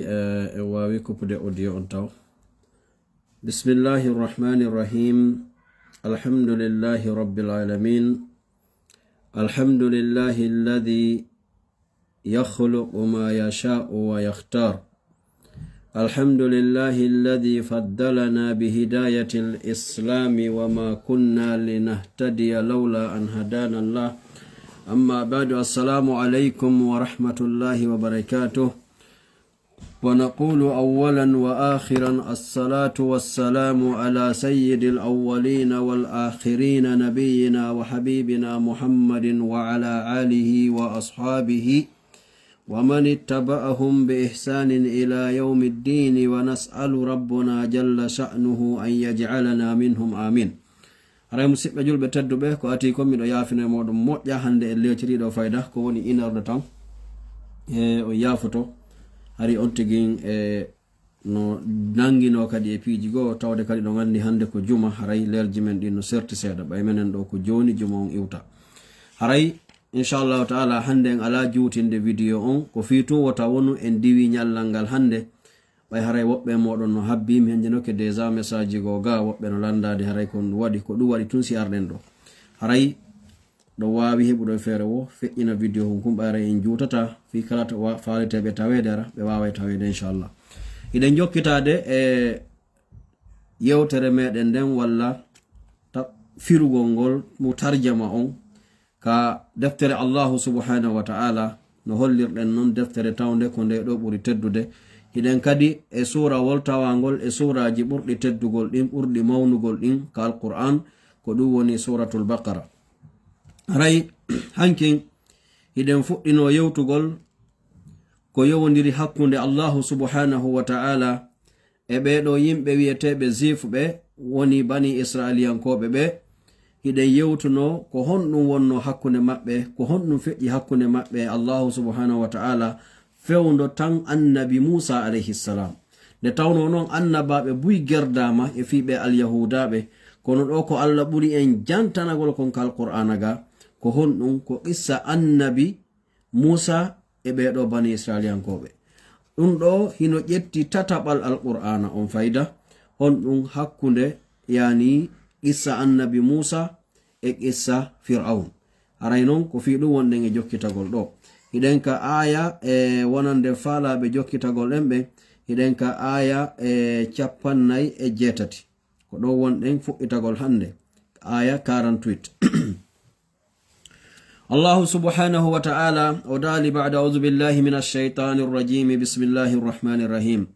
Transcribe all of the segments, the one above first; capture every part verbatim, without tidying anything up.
Eh, en waawi kuppude audio on taw. Bismillahi rahmani rahim. Alhamdulillahi rabbil alamin. Alhamdulillahi alladhi yakhluqu ma yasha'u wa yakhtar. Alhamdulillahi alladhi faddalana bi hidayatil islami wa ma kunna linahtadiya lawla an hadana Allah. Amma ba'du, assalamu alaikum wa rahmatullahi wa barakatuh. ونقول أولا وآخرا الصلاة والسلام على سيد الأولين والآخرين نبينا وحبيبنا محمد وعلى آله وأصحابه ومن اتبعهم بإحسان إلى يوم الدين، ونسأل ربنا جل شأنه أن يجعلنا منهم، آمين. Haray, musidɓe julɓe tedduɓe, ko ati kon miɗo yaafino e mooɗon moƴƴa hannde e leeciri ɗo fayda, ko woni une heure de temps. E on yaafoto, hari on tigi e no nanngino kadi e piiji goo, tawde kadi ɗon anndi hannde ko juma, haray leelji men ɗin no serti seeɗa, ɓay menen ɗo ko jooni juma on iwta. Haray, inchallahu taala, hannde en alaa juutinde vidéo on, ko fii tun wota wonu en diwi ñallal ngal hannde, ɓay haray woɓɓe e mooɗon no habbii, mi henjinoke déjà message goo gaa, woɓɓe no lanndaade, haray ko ɗum waɗi, ko ɗum waɗi tun si arɗen ɗo. Haray ɗo waawi heɓuɗo e feere woo, feƴƴina vidéo hun kun, ɓay haray en juutata, fii kala to wa-, faaleteeɓe taweede ara, ɓe waaway taweede, inchallah. Hiɗen jokkitaade e yewtere meɗen nden, walla ta-, firugol ngol, mu tarjama on, ka deftere Allahu subhanahu wa ta'ala, no hollirɗen non deftere tawnde ko nde ɗo ɓuri teddude. Hiɗen kadi e suurawol tawangol e suuraaji ɓurɗi teddugol ɗin, ɓurɗi mawnugol ɗin ka Alqur'an, ko ɗum woni Suuratul Baqara. Haray hankin hiɗen fuɗɗino yewtugol ko yowondiri hakkunde Allahu subhanahu wa ta'ala e ɓee ɗoo yimɓe wi'eteeɓe Juif ɓe, woni Bani Isra'iliyankooɓe ɓe. Hiɗen yewtuno ko honɗum wonno hakkunde maɓɓe, ko honɗum feƴƴi hakkunde maɓɓe e Allahu subhanahu wa ta'ala, fewndo tan Annabi Muusa alayhi salam. Nde tawnoo non annabaaɓe buy gerdaama e fii ɓe Alyahuudaaɓe, kono ɗoo ko Alla ɓuri en jantanagol kon ka Alqur'aana ga, ko honɗum? Ko qissa Annabi Muusa e ɓee ɗoo Bani Isra'iliyankooɓe. Ɗum ɗoo hino ƴetti tataɓal Alqur'aana on fayda, honɗum hakkunde, yani, qissa Annabi Muusa e qissa Fir'awn. Haray non ko fii ɗum wonɗen e jokkitagol ɗoo. Hiɗen ka aaya e wonande faalaaɓe jokkitagol ɗen ɓen, hiɗen ka aaya e cappannayi e jeetati. Ko ɗoo wonɗen fuɗɗitagol hannde, aaya quarante-huit. Allahu subhanahu wa ta'ala o daali, ba'da a'udhu billahi minash shaytanir rajim, bismillahir rahmanir rahim.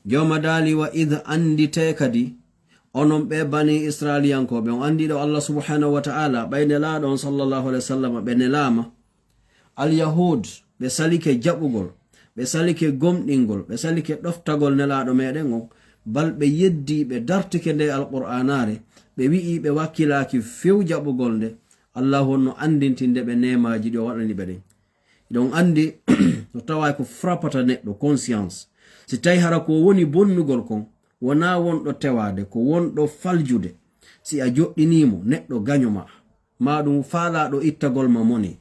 Jooma daali, wa idh, annditee kadi, onon ɓe Bani Isra'iliyankooɓe, on anndi ɗo Allah subhanahu wa ta'ala, ɓay Nelaaɗo on sallallahu alayhi wa sallam, ɓe nelaama. Alyahuud, ɓe salike jaɓugol, ɓe salike gomɗingol, ɓe salike ɗoftagol Nelaaɗo meɗen on, bal ɓe yeddi, ɓe dartike nde Alqur'aanaare, ɓe wi'i ɓe wakkilaaki few jaɓugol nde. Allahu on no anndintinde ɓe neemaaji ɗi o waɗani ɓe ɗin. Hiɗon anndi no tawaa ko frappata neɗɗo conscience. Si tawi hara ko woni bonnugol kon, wonaa wonɗo tewaade, ko wonɗo faljude. Si a joɗɗinii mo, neɗɗo gaño ma, maa ɗum faalaaɗo ittagol ma mone.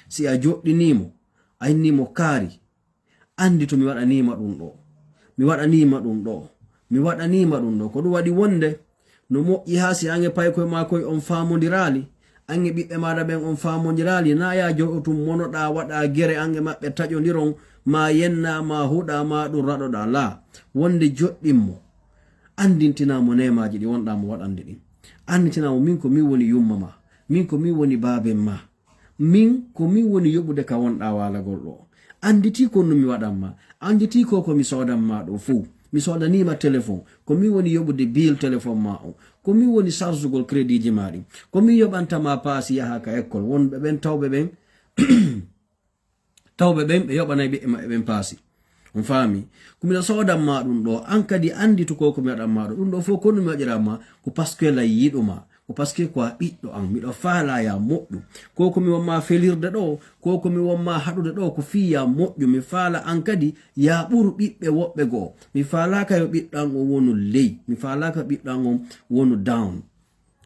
Si a joɗɗinii mo, a inni mo kaari, anndi to mi waɗanii ma ɗum ɗo, mi waɗanii ma ɗum ɗo, mi waɗanii ma ɗum ɗo. Ko ɗum waɗi wonde no moƴƴi haa si an e paykoy maa koy on faamondiraali, an e ɓiɓɓe maaɗa ɓen on faamondiraali, naa yaa joɗotum monoɗaa, waɗaa gere, an e maɓɓe taƴondiron, maa yennaa, maa huɗaa, maa ɗum raɗoɗaa. Laa, wonde joɗɗin mo, anndintinaa mo neemaaji ɗi wonɗaa mo waɗande ɗin. Anndintinaa mo, min ko min woni yumma maa, min ko min woni baaben maa. Min, ko min woni yoɓude ka wonɗaa waalagol ɗo. Annditii ko no mi waɗan ma. Annditii ko ko mi soodan ma ɗo fow. Mi soodanii ma telefon. Ko min woni yoɓude biil telefon ma on. Ko min woni sarsugol krediiji ma ɗin. Ko min yoɓanta ma paasi yaha ka ekkol. Wonɓe ɓen tawɓe ɓen, tawɓe ɓen ɓe yoɓanay ɓiɓɓe maɓɓe ɓen paasi. On faami? Ko miɗo soodan ma ɗum ɗo, an kadi annditu ko ko mi waɗan ma ɗo. Ɗum ɗo fof ko no mi waɗiran ma, ko parce que la yiɗu ma. Ko parce que ko a ɓiɗɗo an, miɗo faalaa ya moƴƴu. Ko ko mi won ma felirde ɗo, ko ko mi won ma haɗude ɗo, ko fii ya moƴƴu. Mi faala an kadi ya ɓuru ɓiɓɓe woɓɓe goo. Mi faalaaka yo ɓiɗɗo an on wonu ley. Mi faalaaka ɓiɗɗo an on wonu down.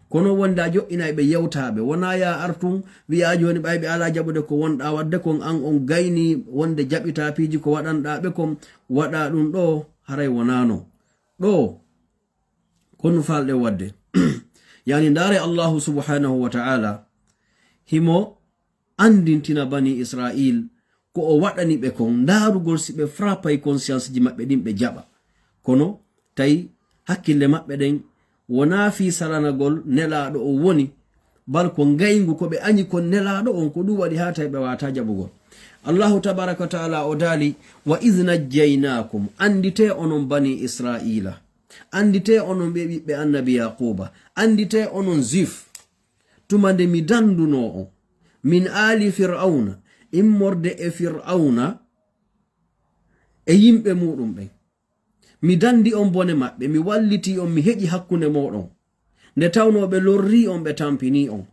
Kono wonde a joɗɗinay ɓe yewtaaɓe, wonaa ya artun wi'a jooni ɓay ɓe alaa jaɓude ko wonɗaa waɗde kon, an on gayni wonde jaɓitaa piiji ko waɗanɗaa ɓe kon, waɗaa ɗum ɗo, haray wonaano. Ɗo, ko ɗum faalɗen waɗde. Yani, ndaare Allahu subhanahu wa ta'ala, himo anndintina bani Israil ko o waɗani ɓe kon, ndaarugol si ɓe frappay conscience ji maɓɓe ɗin ɓe jaɓa. Kono tawi hakkille maɓɓe ɗen wonaa fii salanagol nelaaɗo o woni, bal ko ngayngu ko ɓe añi kon nelaaɗo on, ko ɗum waɗi haa tawi ɓe waawataa jaɓugol. Allahu tabaraka wa taala o daali, "Wa iz najjaynakum", annditee onon bani Israila, annditee onon ɓe ɓiɓɓe annabi Yaquba, annditee onon juif, tuma nde mi dandunoo on, "min aali Fir'awna", immorde e Fir'awna e yimɓe muuɗum ɓen. Mi dandi on bone maɓɓe, mi wallitii on, mi heƴi hakkunde mooɗon. Nde tawnoo ɓe lorrii on, ɓe tampinii on.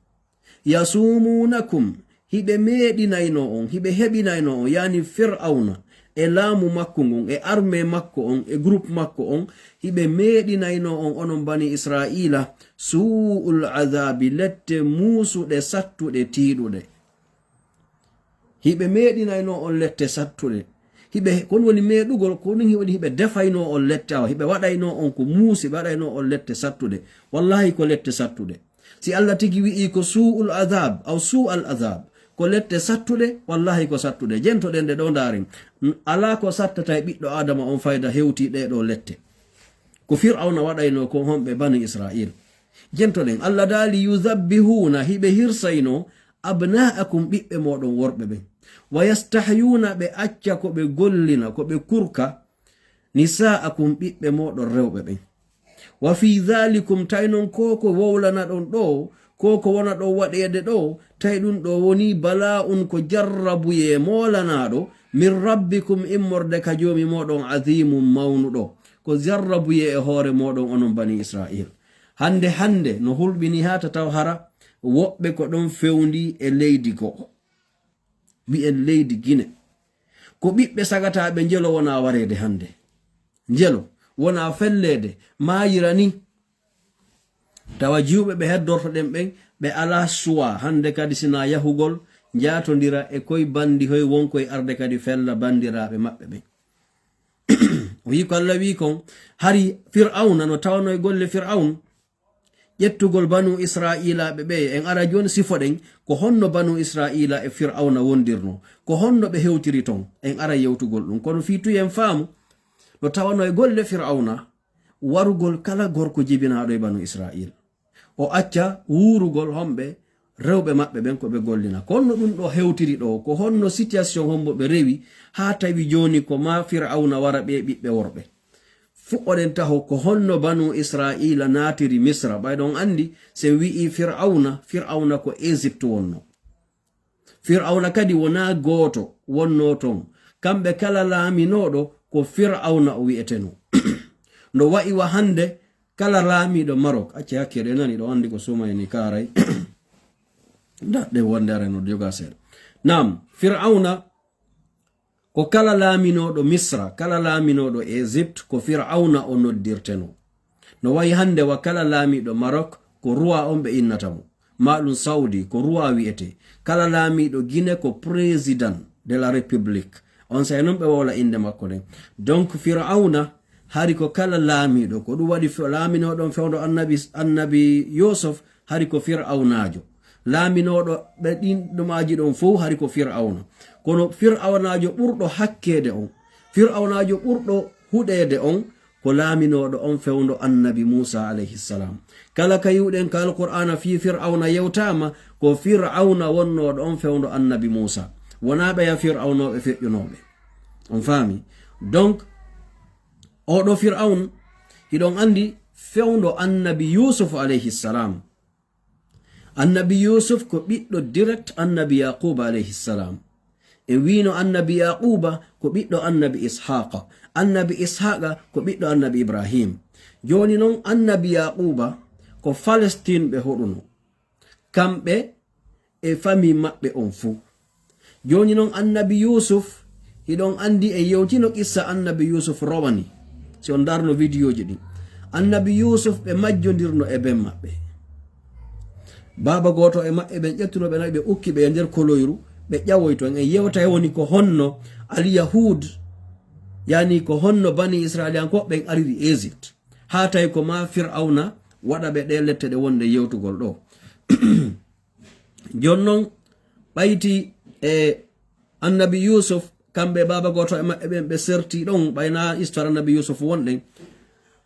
"Yasumunakum", hiɓe meeɗinaynoo on, hiɓe heɓinaynoo on, yani Fir'awna e laamu makko ngun, e armée makko on, e groupe makko on, hiɓe meeɗinaynoo on, onon bani Israila, "suu'ul adaabi", lette muusuɗe, sattuɗe, tiiɗuɗe. Hiɓe meeɗinaynoo on lette sattuɗe. Hiɓe, ko ɗum woni meeɗugol, ko ɗum woni hiɓe defaynoo on lette, awa, hiɓe waɗaynoo on ko muusi, ɓe waɗaynoo on lette sattuɗe. Wallahi ko lette sattuɗe. Si Allah tigi wi'i ko suu'ul adab, aw suu'al adab, ko lette sattuɗe, wallahi ko sattuɗe. Jentoɗen ɗe ɗo ndaaren. N-, alaa ko sattata e ɓiɗɗo Adama on fayda hewti ɗee ɗo lette. Ko Fir'awna waɗaynoo ko honɓe bani Israil. Jentoɗen, Allah daali, "Yuzabbihuna", hiɓe hirsaynoo, "abna'akum", ɓiɓɓe mooɗon worɓe ɓen. "Wa yastahyuna", ɓe acca ko ɓe gollina, ko ɓe kurka, "nisa'akum", ɓiɓɓe mooɗon rewɓe ɓen. "Wa fi dhalikum", tawi non ko ko wowlanaɗon ɗo, ko ko wonaɗon waɗeede ɗo, tawi ɗum ɗo woni bala'un, ko jarrabuyee moolanaaɗo, "min rabbikum", immorde ka Joomi mooɗon, "azimun", mawnuɗo. Ko jarrabuyee e hoore mooɗon, onon bani Israil. Hande, hande, no hulɓini haa tataw hara woɓɓe ko ɗon fewndi e leydi goo. Wi'en leydi Gine. Ko ɓiɓɓe sagataaɓe njelo wona wareede hande. Njelo wona felleede, maayira ni. Tawa jiwɓe ɓe heddortoɗen ɓen, ɓe alaa suwa hande kadi sina yahugol, njaatondira e koy bandi hoy wonkoy arde kadi fella bandiraaɓe maɓɓe ɓen. O yi ko Allah wi kon, hari Fir'awna no tawano e golle Fir'awn, ƴettugol banu Isra'iilaaɓe ɓe, en ara jooni sifoɗen ko honno banu Isra'iila e Fir'awna wondirno, ko honno ɓe hewtiri ton, en ara yewtugol ɗum. Kono fii tun en faamu, no tawano e golle Fir'awna, warugol kala gorko jibinaaɗo e banu Isra'iil. O acca wuurugol homɓe rewɓe maɓɓe ɓen ko ɓe gollina. Ko honno ɗum ɗo hewtiri ɗo? Ko honno situation hombo ɓe rewi haa tawi jooni ko maa Fir'awna wara ɓe ɓiɓɓe worɓe? Fuɗɗoɗen taho ko honno banu Isra'iila naatiri Misra. Ɓay ɗon anndi, si en wi'i Fir'awna, Fir'awna ko Égypte wonno. Fir'awna kadi wonaa gooto wonno ton. Kamɓe kala laaminooɗo ko Fir'awna o wi'eteno. No wa'i wa hannde kala laamiiɗo Marok, acce hakkee ɗo, en nani ɗo anndi ko suuma en kaaray. Ndaɗɗe wonde ara no joga seeɗa. Naam, Fir'awna ko kala laaminooɗo Misra, kala laaminooɗo Égypte, ko Fir'awna o noddirteno. No wa'i hannde wa kala laamiiɗo Marok, ko roi on ɓe innata mo. Maa ɗum Saudi, ko roi wi'ete. Kala laamiiɗo Gine ko président de la République. On saa'i non ɓe wowla innde makko nden. Donc, Fir'awna hari ko kala laamiiɗo, ko ɗum waɗi fe-, laaminooɗo on fewndo Annabi, Annabi Yusuf, hari ko Fir'awnaajo. Laaminooɗo ɓe ɗin ɗumaaji ɗon fow hari ko Fir'awna. Kono Fir'awnaajo ɓurɗo hakkeede on, Fir'awnaajo ɓurɗo huɗeede on, ko laaminooɗo on fewndo Annabi Muusa alayhi salam. Kala ka yi'uɗen ka Alqur'aana fii Fir'awna yewtaama, ko Fir'awna wonnooɗo on fewndo Annabi Muusa. Wonaa ɓeya Fir'awnooɓe feƴƴunooɓe. On faami? Donc, oo ɗoo Fir'awn, hiɗon anndi fewndo Annabi Yuusuf alayhi salam. Annabi Yuusuf ko ɓiɗɗo direct Annabi Yaquuba alayhi salam. En wiino Annabi Yaquuba ko ɓiɗɗo Annabi Ishaaqa. Annabi Ishaaqa ko ɓiɗɗo Annabi Ibrahim. Jooni non Annabi Yaquuba ko Palestine ɓe hoɗuno. Kamɓe e famille maɓɓe on fuu. Jooni non Annabi Yuusuf, hiɗon anndi en yewtino qissa Annabi Yuusuf rowani. Si on ndarno vidéoji ɗin. Annabi Yuusuf ɓe majjondirno e ben maɓɓe. Baaba gooto e maɓɓe ɓen ƴettuno ɓe nayi, ɓe ukki ɓe e nder koloyru, ɓe ƴawoy ton. En yewtay woni ko honno Al-Yahud, yani ko honno Bani Israiliyankooɓe ɓen ariri Égypte. Haa tawi ko ma Fir'awna waɗa ɓe ɗe lette ɗe wonde yewtugol ɗo. Jooni non, ɓayti e Annabi Yusuf, kamɓe baaba gooto e maɓɓe ɓen ɓe serti ɗon, ɓay na histoire Annabi Yusuf wonɗen.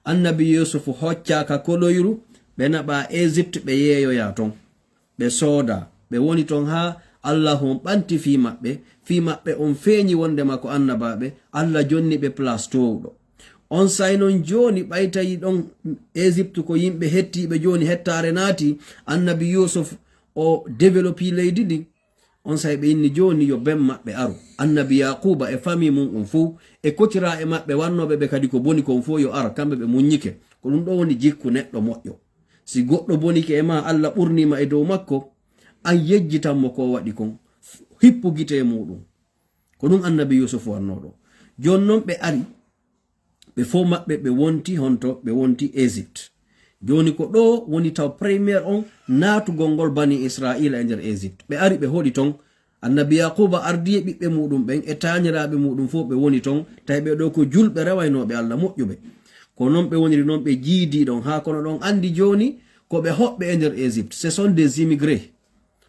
Annabi Yusuf hoccaa ka koloyru, ɓe naɓa Égypte, ɓe yeeyoya ton. Ɓe sooda, ɓe woni ton haa Allahu on ɓanti fii maɓɓe, fii maɓɓe on feeñi wondema ko annabaaɓe, Allah jonni ɓe place toowɗo. On say non jooni ɓay tawi ɗon Égypte ko yimɓe hettiiɓe jooni hettaare naati, Annabi Yusuf o développii leydi ndin. On say ɓe inni jooni yo ben maɓɓe aru. Annabi Yaquuba e famille mun on fow, e kotira e maɓɓe wannooɓe ɓe kadi ko boni kon fow yo ar, kamɓe ɓe muññike. Ko ɗum ɗo woni jikku neɗɗo moƴƴo. Si goɗɗo bonike e ma, Allah ɓurnii ma e dow makko, an yejjitan mo ko o waɗi kon, hippu gite e muɗum. Ko ɗum Annabi Yusuf wannoo ɗo. Jooni non ɓe ari, ɓe fow maɓɓe ɓe wonti honto, ɓe wonti Égypte. Jooni ko ɗo woni taw première on naatugol ngol Bani Israila e nder Égypte. Ɓe ari ɓe hoɗi ton. Annabi Yaquuba ardii e ɓiɓɓe muɗum ɓen e taaniraaɓe muɗum fow ɓe woni ton. Tawi ɓe ɗo ko julɓe rewaynooɓe Allah moƴƴuɓe. Ko non ɓe woniri non ɓe jiidii ɗon haa kono ɗon anndi jooni ko ɓe hoɓɓe e nder Égypte. Ce sont des immigrés.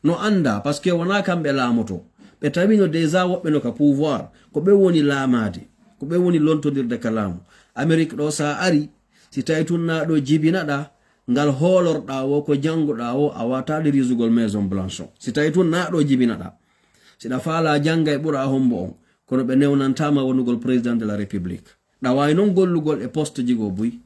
No anndaa, parce que wonaa kamɓe laamoto. Ɓe tawino déjà woɓɓe no ka pouvoir. Ko ɓe woni laamaade. Ko ɓe woni lontondirde ka laamu. Amérique ɗo sa ari, si tawi tun na ɗo jibinaɗa, ngal hoolorɗa wo, ko jannguɗa wo, a wata de risugol Maison Blanche on. Si tawi tun na ɗo jibinaɗa. Si ɗa faala janngay ɓura hombo on. Kono ɓe newnantama wonugol président de la République. Ɗa waawi non gollugol e poste ji goo buy.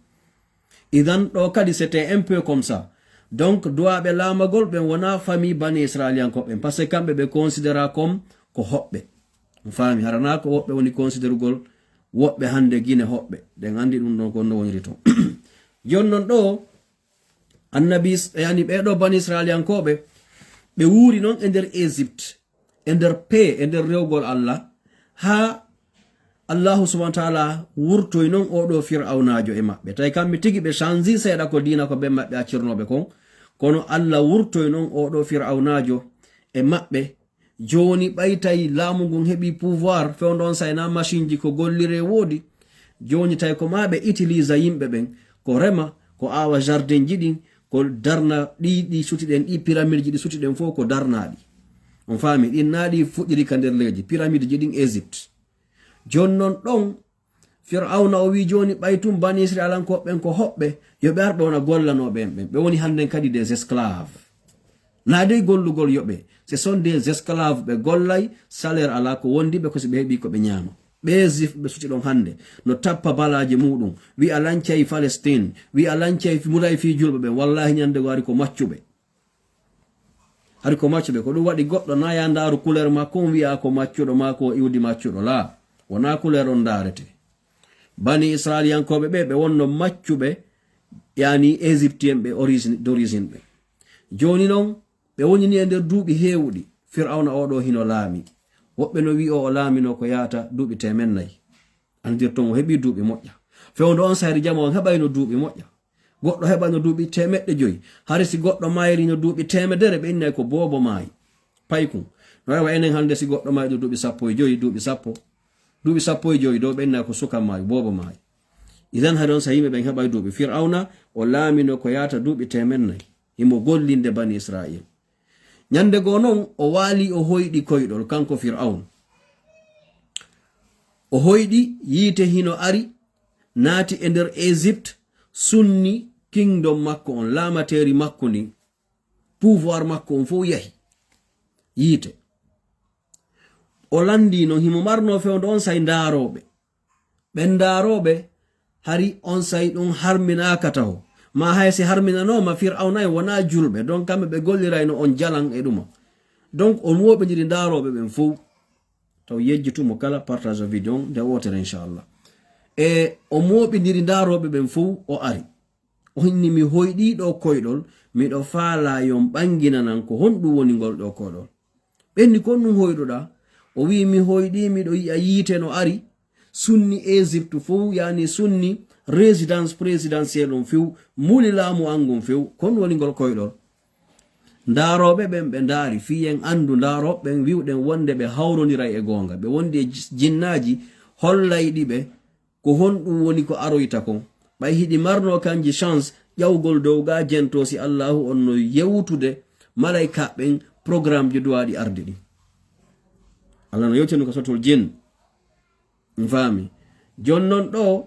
Idan ɗo kadi c'était un peu comme ça. Donc duwaaɓe laamagol ɓen wona famille Bani Israiliyankooɓe ɓen. Parce que kamɓe ɓe considéra comme ko hoɓɓe. On faami, hara na ko woɓɓe woni considérugol woɓɓe hannde Gine hoɓɓe. Ɗen anndi ɗum ɗon ko no woniri ton. Jooni non ɗo, Annabi Is-, yani ɓee ɗo Bani Israiliyankooɓe, ɓe wuuri non e nder Égypte, e nder paix, e nder rewgol Allah, haa Allahu subhanahu wa taala wurtoy non oo ɗoo Fir'awnaajo e maɓɓe. Tawi kamɓe tigi ɓe changi seeɗa ko diina ko ɓen maɓɓe accirnooɓe kon, kono Allah wurtoy non oo ɗoo Fir'awnaajo e maɓɓe. Jooni ɓay tawi laamu ngun heɓi pouvoir, fewndo on say na machine ji ko gollire woodi. Jooni tawi ko ma ɓe utilisa yimɓe ɓen, ko rema, ko aawa jardin ji ɗin, ko darna ɗi, ɗi suti ɗen, ɗi pyramide ji ɗi suti ɗen fof ko darnaaɗi. On faami, ɗin na ɗi fuɗɗiri ka nder leydi, pyramide ji ɗin Égypte. Jooni non ɗon, Fir'awna o wi jooni ɓay tun Bani Israilankooɓe ɓen ko hoɓɓe, yo ɓe ar ɓe wona gollanooɓe en ɓen. Ɓe woni hannden kadi des esclaves. Na dey gollugol yoɓe. Ce sont des esclaves, ɓe gollay, salaire alaa ko wondi ɓe, ko si ɓe heɓi ko ɓe ñaama. Ɓe zif ɓe suti ɗon hannde, no tappa balaaje muɗum, wi'a lancay Palestine, wi'a lancay fi-, muray fii julɓe ɓen. Wallahi ñande go ari ko maccuɓe. Hari ko maccuɓe, ko ɗum waɗi goɗɗo na ya ndaaru couleur makko, on wi'a ko maccuɗo maa ko iwdi maccuɗo. Laa, wonaa couleur on ndaarete. Bani Israiliyankooɓe ɓe, ɓe wonno maccuɓe, yani Égyptien ɓe origine, d'origine ɓe. Jooni non, ɓe woni ni e nder duuɓi heewuɗi. Fir'awna oo ɗoo hino laami. Woɓɓe no wi'i o, o laamino ko yaata duuɓi teemen nayi. Anndirton o heɓi duuɓi moƴƴa. Fewndo on sayri jama on heɓayno duuɓi moƴƴa. Goɗɗo heɓayno duuɓi teemeɗɗe joyi. Hari si goɗɗo mayri no duuɓi teemedere, ɓe innay ko boobo maayi. Paykun. No rewa enen hannde si goɗɗo mayɗo duuɓi sappo e joyi, duuɓi sappo, duuɓi sappo e joyi dow ɓe innay ko suka maayi, boobo maayi. Idan hari on sa yimɓe ɓen heɓay duuɓi. Fir'awna o laamino ko yaata duuɓi teemen nayi. Himo gollinde Bani Israil. Ñande goo non, o waali, o hoyɗi koyɗol, kanko Fir'awn. O hoyɗi, yiite hino ari, naati e nder Égypte, sunni kingdom makko on, laamateeri makko ndin, pouvoir makko on fow yahi. Yiite. O lanndii non, himo marnoo fewndo on say ndaarooɓe. Ɓen ndaarooɓe, hari on say ɗum harminaaka taho. Maa hay si harminanooma, Fir'awna en wonaa julɓe, donc kamɓe ɓe gollirayno on jalan e ɗuma. Donc, o mooɓindiri ndaarooɓe ɓen fow. Taw yejjitu mo kala, partage video on nde wootere, inchallah. E o mooɓindiri ndaarooɓe ɓen fow, o ari. O inni, "Mi hoyɗii ɗoo koyɗol, miɗo faalaa yo on ɓanginanan ko honɗum woni ngol ɗoo koyɗol." Ɓe inni, "Ko honɗum hoyɗuɗaa?" O wi'i, "Mi hoyɗii, miɗo yi'a yiite no ari, sunni Égypte fow, yani sunni résidence présidentielle on few, muli laamu an ngun few. Ko honɗum woni ngol koyɗol?" Ndaarooɓe ɓen ɓe ndaari, fii en anndu ndaarooɓe ɓen wi'uɗen wonde ɓe hawrondiray e goonga. Ɓe wondi e ji-, jinnaaji hollayɗi ɓe ko honɗum woni ko aroyta kon. Ɓay hiɗi marnoo kanji chance ƴawgol dow gaa jentoo si Allaahu on no yewtude malaykaaɓe ɓen programmeji duwaaɗi arde ɗin. Allah no yewtini ko sotul jin. Mi faami. Jon non ɗoo,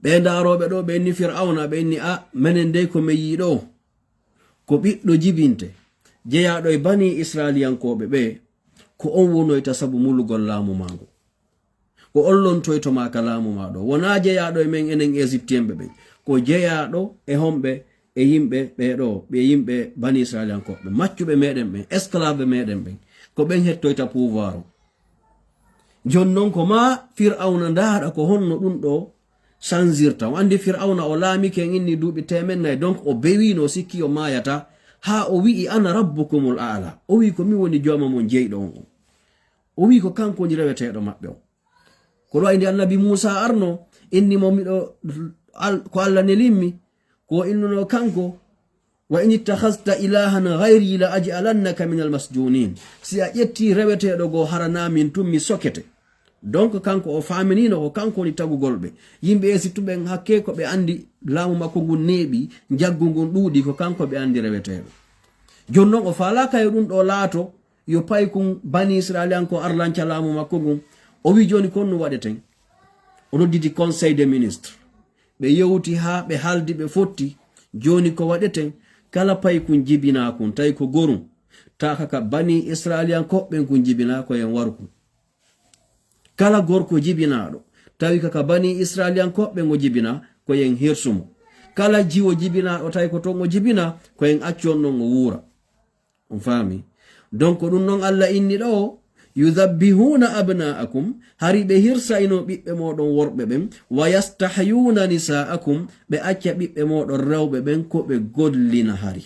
ɓee ndaarooɓe ɗoo, ɓe inni Fir'awna, ɓe inni, "A, menen dey ko men yi'i ɗoo, ko ɓiɗɗo jibinte, jeyaaɗo e banii Israa'iiliyankooɓe ɓee, ko on wonoyta sabu mulugol laamu maa ngu. Ko on lontoyto maa ka laamu maa ɗoo. Wonaa jeyaaɗo e men enen Eziptiyenɓe ɓen. Ko jeyaaɗo e homɓe, e yimɓe ɓee ɗoo, ɓe yimɓe banii Israa'iiliyankooɓe, maccuɓe meɗen ɓen, esclave meɗen ɓen. Ko ɓen hettoyta pouvoir on." Jon non ko maa Fir'awna ndaara ko honno ɗum ɗoo sanzirta. O anndi Fir'awna o laamike en inni duuɓi teemen nayi, donc o bewino, o sikki o maayata, haa o wi'i, "Ana rabbukumul a'la." O wi'i, "Ko min woni jooma mon jeyɗo on on." O wi'i ko kanko woni reweteeɗo maɓɓe on. Ko ɗo inde Annabi Muusa arno, inni mo miɗo al-, ko Allah nelimmi, ko innuno kanko, "Wa in ittakhazta ilahan ghayri la aj'alannaka minal masjunin." Si a ƴetti reweteeɗo goo, hara naa min tun mi sokete. Donc kanko o faaminino ko kanko woni tagugol ɓe. Yimɓe Esitu ɓen hakke ko ɓe andi laamu makko ngun neeɓi, njaggu ngun ɗuuɗi, ko kanko ɓe andi reweteeɗo. Jon non o faalaaka yo ɗum ɗo laato, yo paykun bani Israiliyankoo ar lanca laamu makko ngun. O wi jooni kon no waɗeten. O nodditi conseil des ministres. Ɓe yewti haa ɓe haaldi ɓe fotti. Jooni ko waɗeten, kala paykun jibinaa kun, tawi ko gorum, taaka ka bani Israiliyankooɓe ɓen kun jibinaa ko en waru kun. Kala gorko jibinaaɗo, tawi ka ka bani Israiliyankooɓe ɓen o jibinaa, ko en hirsu mo. Kala jiwo jibinaaɗo, tawi ko ton o jibinaa, ko en accu on ɗon o wuura. On faami? Donc ɗum non Allah inni ɗo, "Yudhabbihuna abna'akum", hari ɓe hirsayno ɓiɓɓe mooɗon worɓe ɓen, "wa yastahyuna nisa'akum", ɓe acca ɓiɓɓe mooɗon rewɓe ɓen ko ɓe gollina hari.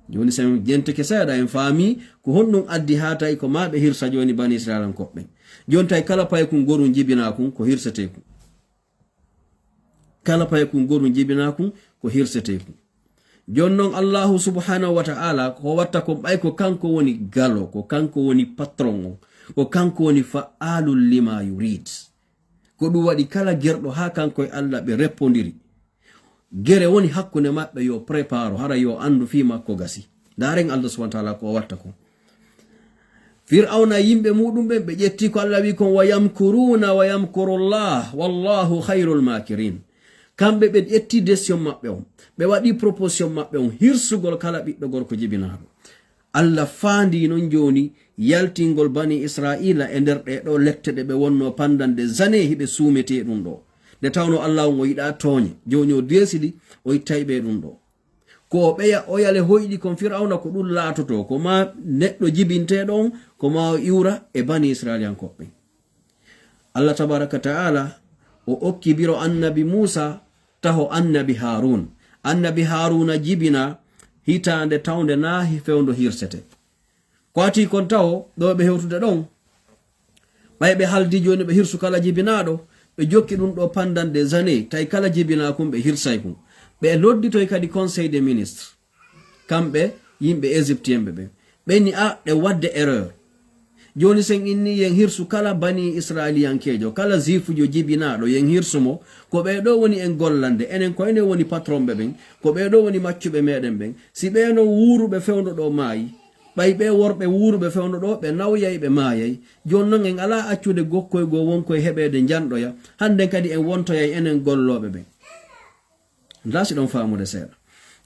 Jooni, si en jentike seeɗa, en faami ko honɗum addi haa tawi ko maa ɓe hirsa jooni bani Israiliyankooɓe ɓen. Jooni, tawi kala paykun gorum jibinaa kun, ko hirsetee kun. Kala paykun gorum jibinaa kun, ko hirsetee kun. Jooni non, Allaahu subhaanahu wa ta'aala, ko watta kon, ɓay ko kanko woni galo, ko kanko woni patron on, ko kanko woni fa'aalun limaa yuriid. Ko ɗum waɗi kala gerɗo haa kanko e Allah ɓe reppondiri. Gere woni hakkunde maɓɓe, yo préparo, hara yo anndu fii makko gasi. Ndaaren Allah subhaanahu wa ta'aala ko o watta kon. Fir'awna e yimɓe muuɗum ɓen, ɓe ƴetti ko Allah wi'i kon, "Wa yamkuruuna wa yamkurullah, wallahu khayrul makirin." Kamɓe ɓe ƴetti décision maɓɓe on, ɓe waɗi proposition maɓɓe on, hirsugol kala ɓiɗɗo gorko jibinaaɗo. Allah faandii non jooni yaltingol bani Israa'iila e nder ɗee ɗoo lette ɗe ɓe wonnoo pendant des années hiɓe suumetee ɗum ɗoo. Nde tawnoo Allah on o yiɗaa tooñe, jooni o deesidi o ittay ɓe ɗum ɗoo. Ko o ɓeya o yale hoyɗi kon Fir'awna ko ɗum laatotoo, ko maa neɗɗo jibinteeɗo on, ko maa o iwra e bani Israa'iiliyankooɓe ɓen. Allah tabaaraka ta'aala o okki biro annabi Muusa taho annabi Haaruun. Annabi Haaruuna jibinaa hitaande tawnde naa hi fewndo hirsete. Ko ati kon taho ɗo ɓe hewtude ɗon. Ɓay ɓe haldi jooni ɓe hirsu kala jibinaaɗo, ɓe jokki ɗum ɗo pendant des années, tawi kala jibinaa kun ɓe hirsay kun. Ɓe lodditoy kadi Conseil des ministres. Kamɓe yimɓe Égyptienɓe ɓen. Ɓe ni a ɗe wadde erreur. Jooni sen inni yen hirsu kala bani Israiliyankeejo, kala juifujo jibinaaɗo, yen hirsu mo. Ko ɓee ɗo woni en gollande, enen ko enen woni patronɓe ɓen, ko ɓee ɗo woni maccuɓe meɗen ɓen. Si ɓee no wuuruɓe fewndo ɗo maayi, ɓay ɓee worɓe wuuruɓe fewndo ɗo, ɓe nawyay, ɓe maayay. Jooni non en alaa accude gokkoy goo wonkoy heɓeede njanɗoya. Hannden kadi en wontoyay enen gollooɓe ɓen. Ndaa si ɗon faamude seeɗa.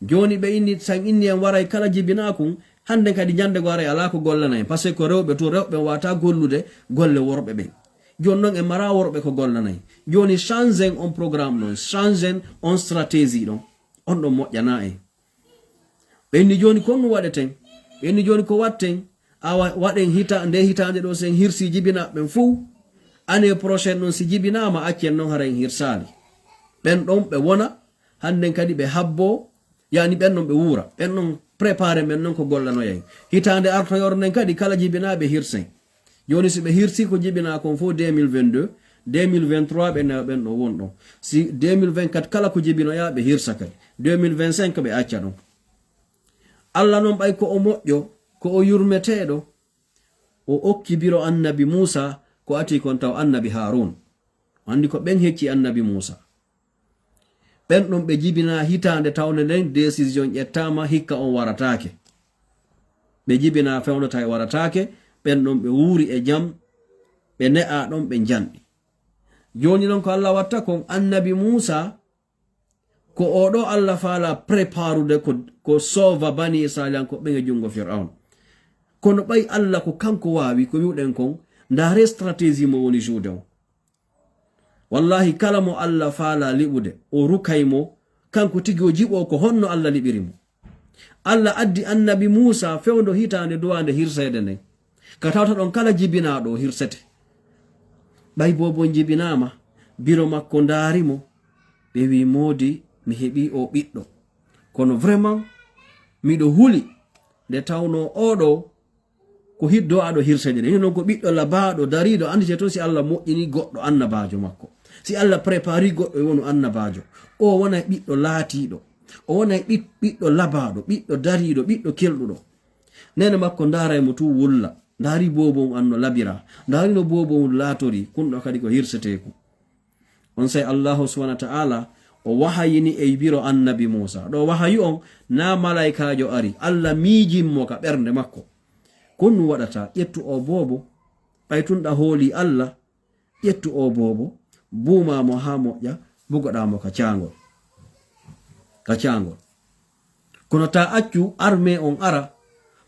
Jooni ɓe inni, san inni en waray kala jibinaa kun, hannden kadi njannde go aray alaa ko gollana en. Parce que ko rewɓe tun, rewɓe waata gollude golle worɓe ɓen. Jooni non en maraa worɓe ko gollana en. Jooni changen on programme ɗon, changen on stratégie ɗon. On ɗon moƴƴanaa en. Ɓe inni jooni kon no waɗeten. Ɓe inni jooni ko waɗten. Awa waɗen hita-, nde hitaande ɗo sen hirsi jibinaaɓe ɓen fow. Année prochaine non si jibinaama accen non hara en hirsaali. Ɓen ɗon ɓe wona, hannden kadi ɓe habboo, yaani ɓen non ɓe wuura. Ɓen non préparé men non ko gollanoya en. Hitaande artoyore nden kadi kala jibinaaɓe hirsen. Jooni si ɓe hirsi ko jibinaa kon fow deux mille vingt-deux, deux mille vingt-trois ɓe nawa ɓen ɗon won ɗon. Si deux mille vingt-quatre kala ko jibinoyaa ɓe hirsa kadi. Deux mille vingt-cinq ɓe acca ɗon. Alla non ɓay ko o moƴƴo, ko o yurmeteeɗo, o okki biro annabi Muusa ko ati kon taw annabi Haarun. O anndi ko ɓen hecci annabi Muusa. Ɓen ɗon ɓe jibinaa hitaande tawde nden décision ƴettaama hikka on warataake. Ɓe jibinaa fewndo tawi warataake, ɓen ɗon ɓe wuuri e jam, ɓe ne'aa ɗon ɓe njanɗi. Jooni non ko Alla watta kon annabi Muusa, ko o ɗo Alla faala préparude ko, ko soofa bani Israeliyankooɓe ɓen e junngo Fir'awn. Kono ɓay Alla ko kanko waawi ko wi'uɗen kon, ndaare stratégie mo woni jouer on. Wallahi kala mo Alla faala liɓude, o rukay mo, kanko tigi o jiɓo ko honno Alla liɓiri mo. Alla addi annabi Muusa fewndo hitaande duwaande hirseede nden. Ka tawta ɗon kala jibinaaɗo o hirsete. Ɓay boobon jibinaama, biro makko ndaari mo, ɓe wi'i, "Moodi, mi heɓii o ɓiɗɗo. Kono vraiment, miɗo huli nde tawnoo oɗo ko hiddo aɗo hirseede nde. Ni non ko ɓiɗɗo labaaɗo, dariiɗo, anndite toon si Alla moƴƴini goɗɗo annabaajo makko. Si Alla prépari goɗɗo e wonu annabaajo. O wonay ɓiɗɗo laatiiɗo. O wonay ɓiɗ-, ɓiɗɗo labaaɗo, ɓiɗɗo dariiɗo, ɓiɗɗo kelɗuɗo." Neene makko ndaaray mo tun wulla. Ndaari boobon an no labira. Ndaari no boobon laatorii. Kun ɗo kadi ko hirseteeku. Onsay Allahu subhanahu wa ta'ala o wahayini e biro annabi Muusa. Ɗo wahayu on, na malaykaajo ari, Alla miijin mo ka ɓernde makko. Kun ɗun waɗata, ƴettu o boobo, ɓay tun ɗa hoolii Alla, ƴettu o boobo, buumaa mo haa moƴƴa, bugoɗaa mo ka caangol. Ka caangol. Kono ta accu armée on ara,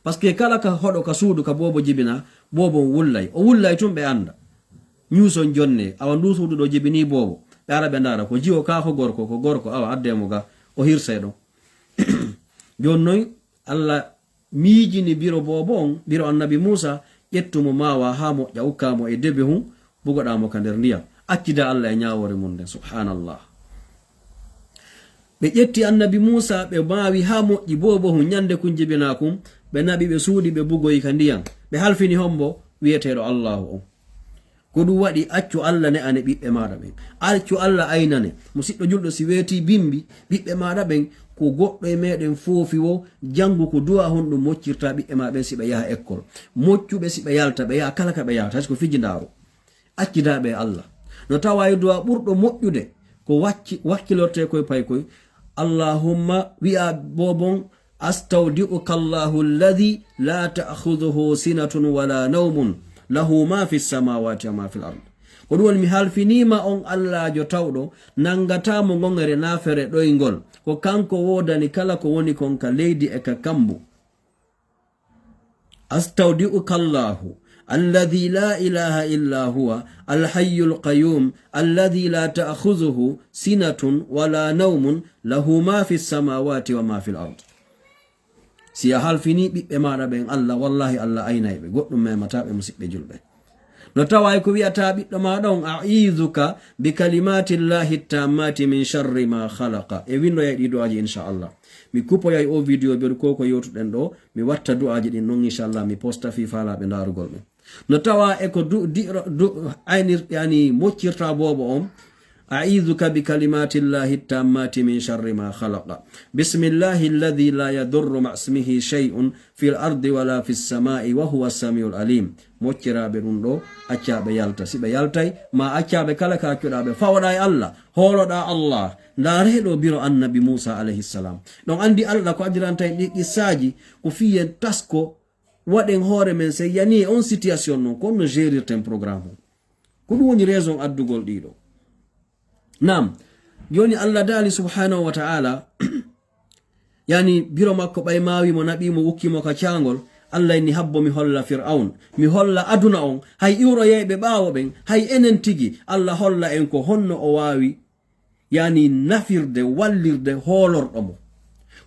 parce que kala ka hoɗo ka suudu ka boobo jibina, boobo on wullay. O wullay tun ɓe annda. Ñuuson jonne, awa ndu suudu ɗo jibini boobo. Ɓe ara ɓe ndaara ko jiwo ka ko gorko, ko gorko, awa adde mo ga, o hirsay ɗon. Jooni noy, Alla miijini biro boobo on, biro annabi Muusa, ƴettu mo maawa haa moƴƴa, ukkaa mo e debe hun, bugoɗaa mo ka nder ndiyam. Accida Alla e ñaawoore mun nden, subhanallah. Ɓe ƴetti annabi Muusa, ɓe maawi haa moƴƴi boobo hun, ñande kun jibinaa kun, ɓe naɓi, ɓe suuɗi, ɓe bugoyi ka ndiyam. Ɓe halfini hombo wi'eteeɗo Allaahu on. Ko ɗun waɗi, accu Alla ne'ane ɓiɓɓe maaɗa ɓen. Accu Alla aynane. Musiɗɗo julɗo, si weetii bimbi, ɓiɓɓe maaɗa ɓen, ko goɗɗo e meɗen foofi wo, janngu ko du'a honɗun moccirta ɓiɓɓe maa ɓen si ɓe yaha ekkol. Moccu ɓe si ɓe yalta, ɓe yaha kala ka ɓe yahata, hay si ko fijindaaru. Accidaa ɓe e Alla. No tawaa e du'a ɓurɗo moƴƴude, ko wacci-, wakkilortee koy pay koy. Allahumma, wi'a boobon, "Astawdi'uka Allahu alladhi la ta'khudhuhu sinatun wala nawmun, lahu ma fi samawati wa ma fil ard." Ko ɗun woni, mi halfiniima on Allaajo tawɗo, nangataa mo ngongere naa fere ɗoyngol. Ko kanko woodani kala ko woni kon ka leydi e ka kambu. "Astawdi'uka Allahu alladhi la ilaha illa huwa al-hayyul qayyum alladhi la ta'khudhuhu sinatun wala nawmun lahu ma fi samawati wa ma fil ard." Si a halfini ɓiɓɓe maaɗa ɓen Alla, wallahi Alla aynay ɓe, goɗɗum memataa ɓe, musiɓɓe julɓe. No tawaa e ko wi'ata ɓiɗɗo maaɗa on, "A'izuka bi kalimatillahi tammati min sharri ma khalaqa." E windoyay ɗi du'aaji, inchallah. Mi kupoyay o vidéo ɓeɗu ko ko yewtuɗen ɗo, mi watta du'aaji ɗin non, inchallah, mi posta fi faalaaɓe ndaarugol ɗum. No tawaa e ko du-, di'ro-, du-, aynir-, yani, moccirta boobo on, "A'izuka bi kalimatillahi tammati min sharri ma khalaqa. Bismillahi alladhi la yadurru ma'asmihi shay'un fil ardi wala fis sama'i wa huwa samiul alim." Mocciraaɓe ɗum ɗo, accaaɓe yalta. Si ɓe yaltay, ma accaaɓe kala ka accuɗaa ɓe, fawoɗaa e Alla, hooloɗaa Alla. Ndaaree ɗo biro annabi Muusa alayhi salam. Ɗon anndi Alla ko addiranta en ɗi qissaaji, ko fii en tasko, waɗen hoore men sey yani e on situation non, ko on no gérirten programme on. Ko ɗum woni raison addugol ɗiɗo. Naam, jooni Allah daali subhanahu wa ta'ala, yani biro makko ɓay maawi mo, naɓi mo, wukki mo ka caangol, Allah inni habbo mi holla Fir'awn, mi holla aduna on, hay iwroyayɓe ɓaawo ɓen, hay enen tigi, Allah holla en ko honno o waawi, yani nafirde, wallirde hoolorɗo mo.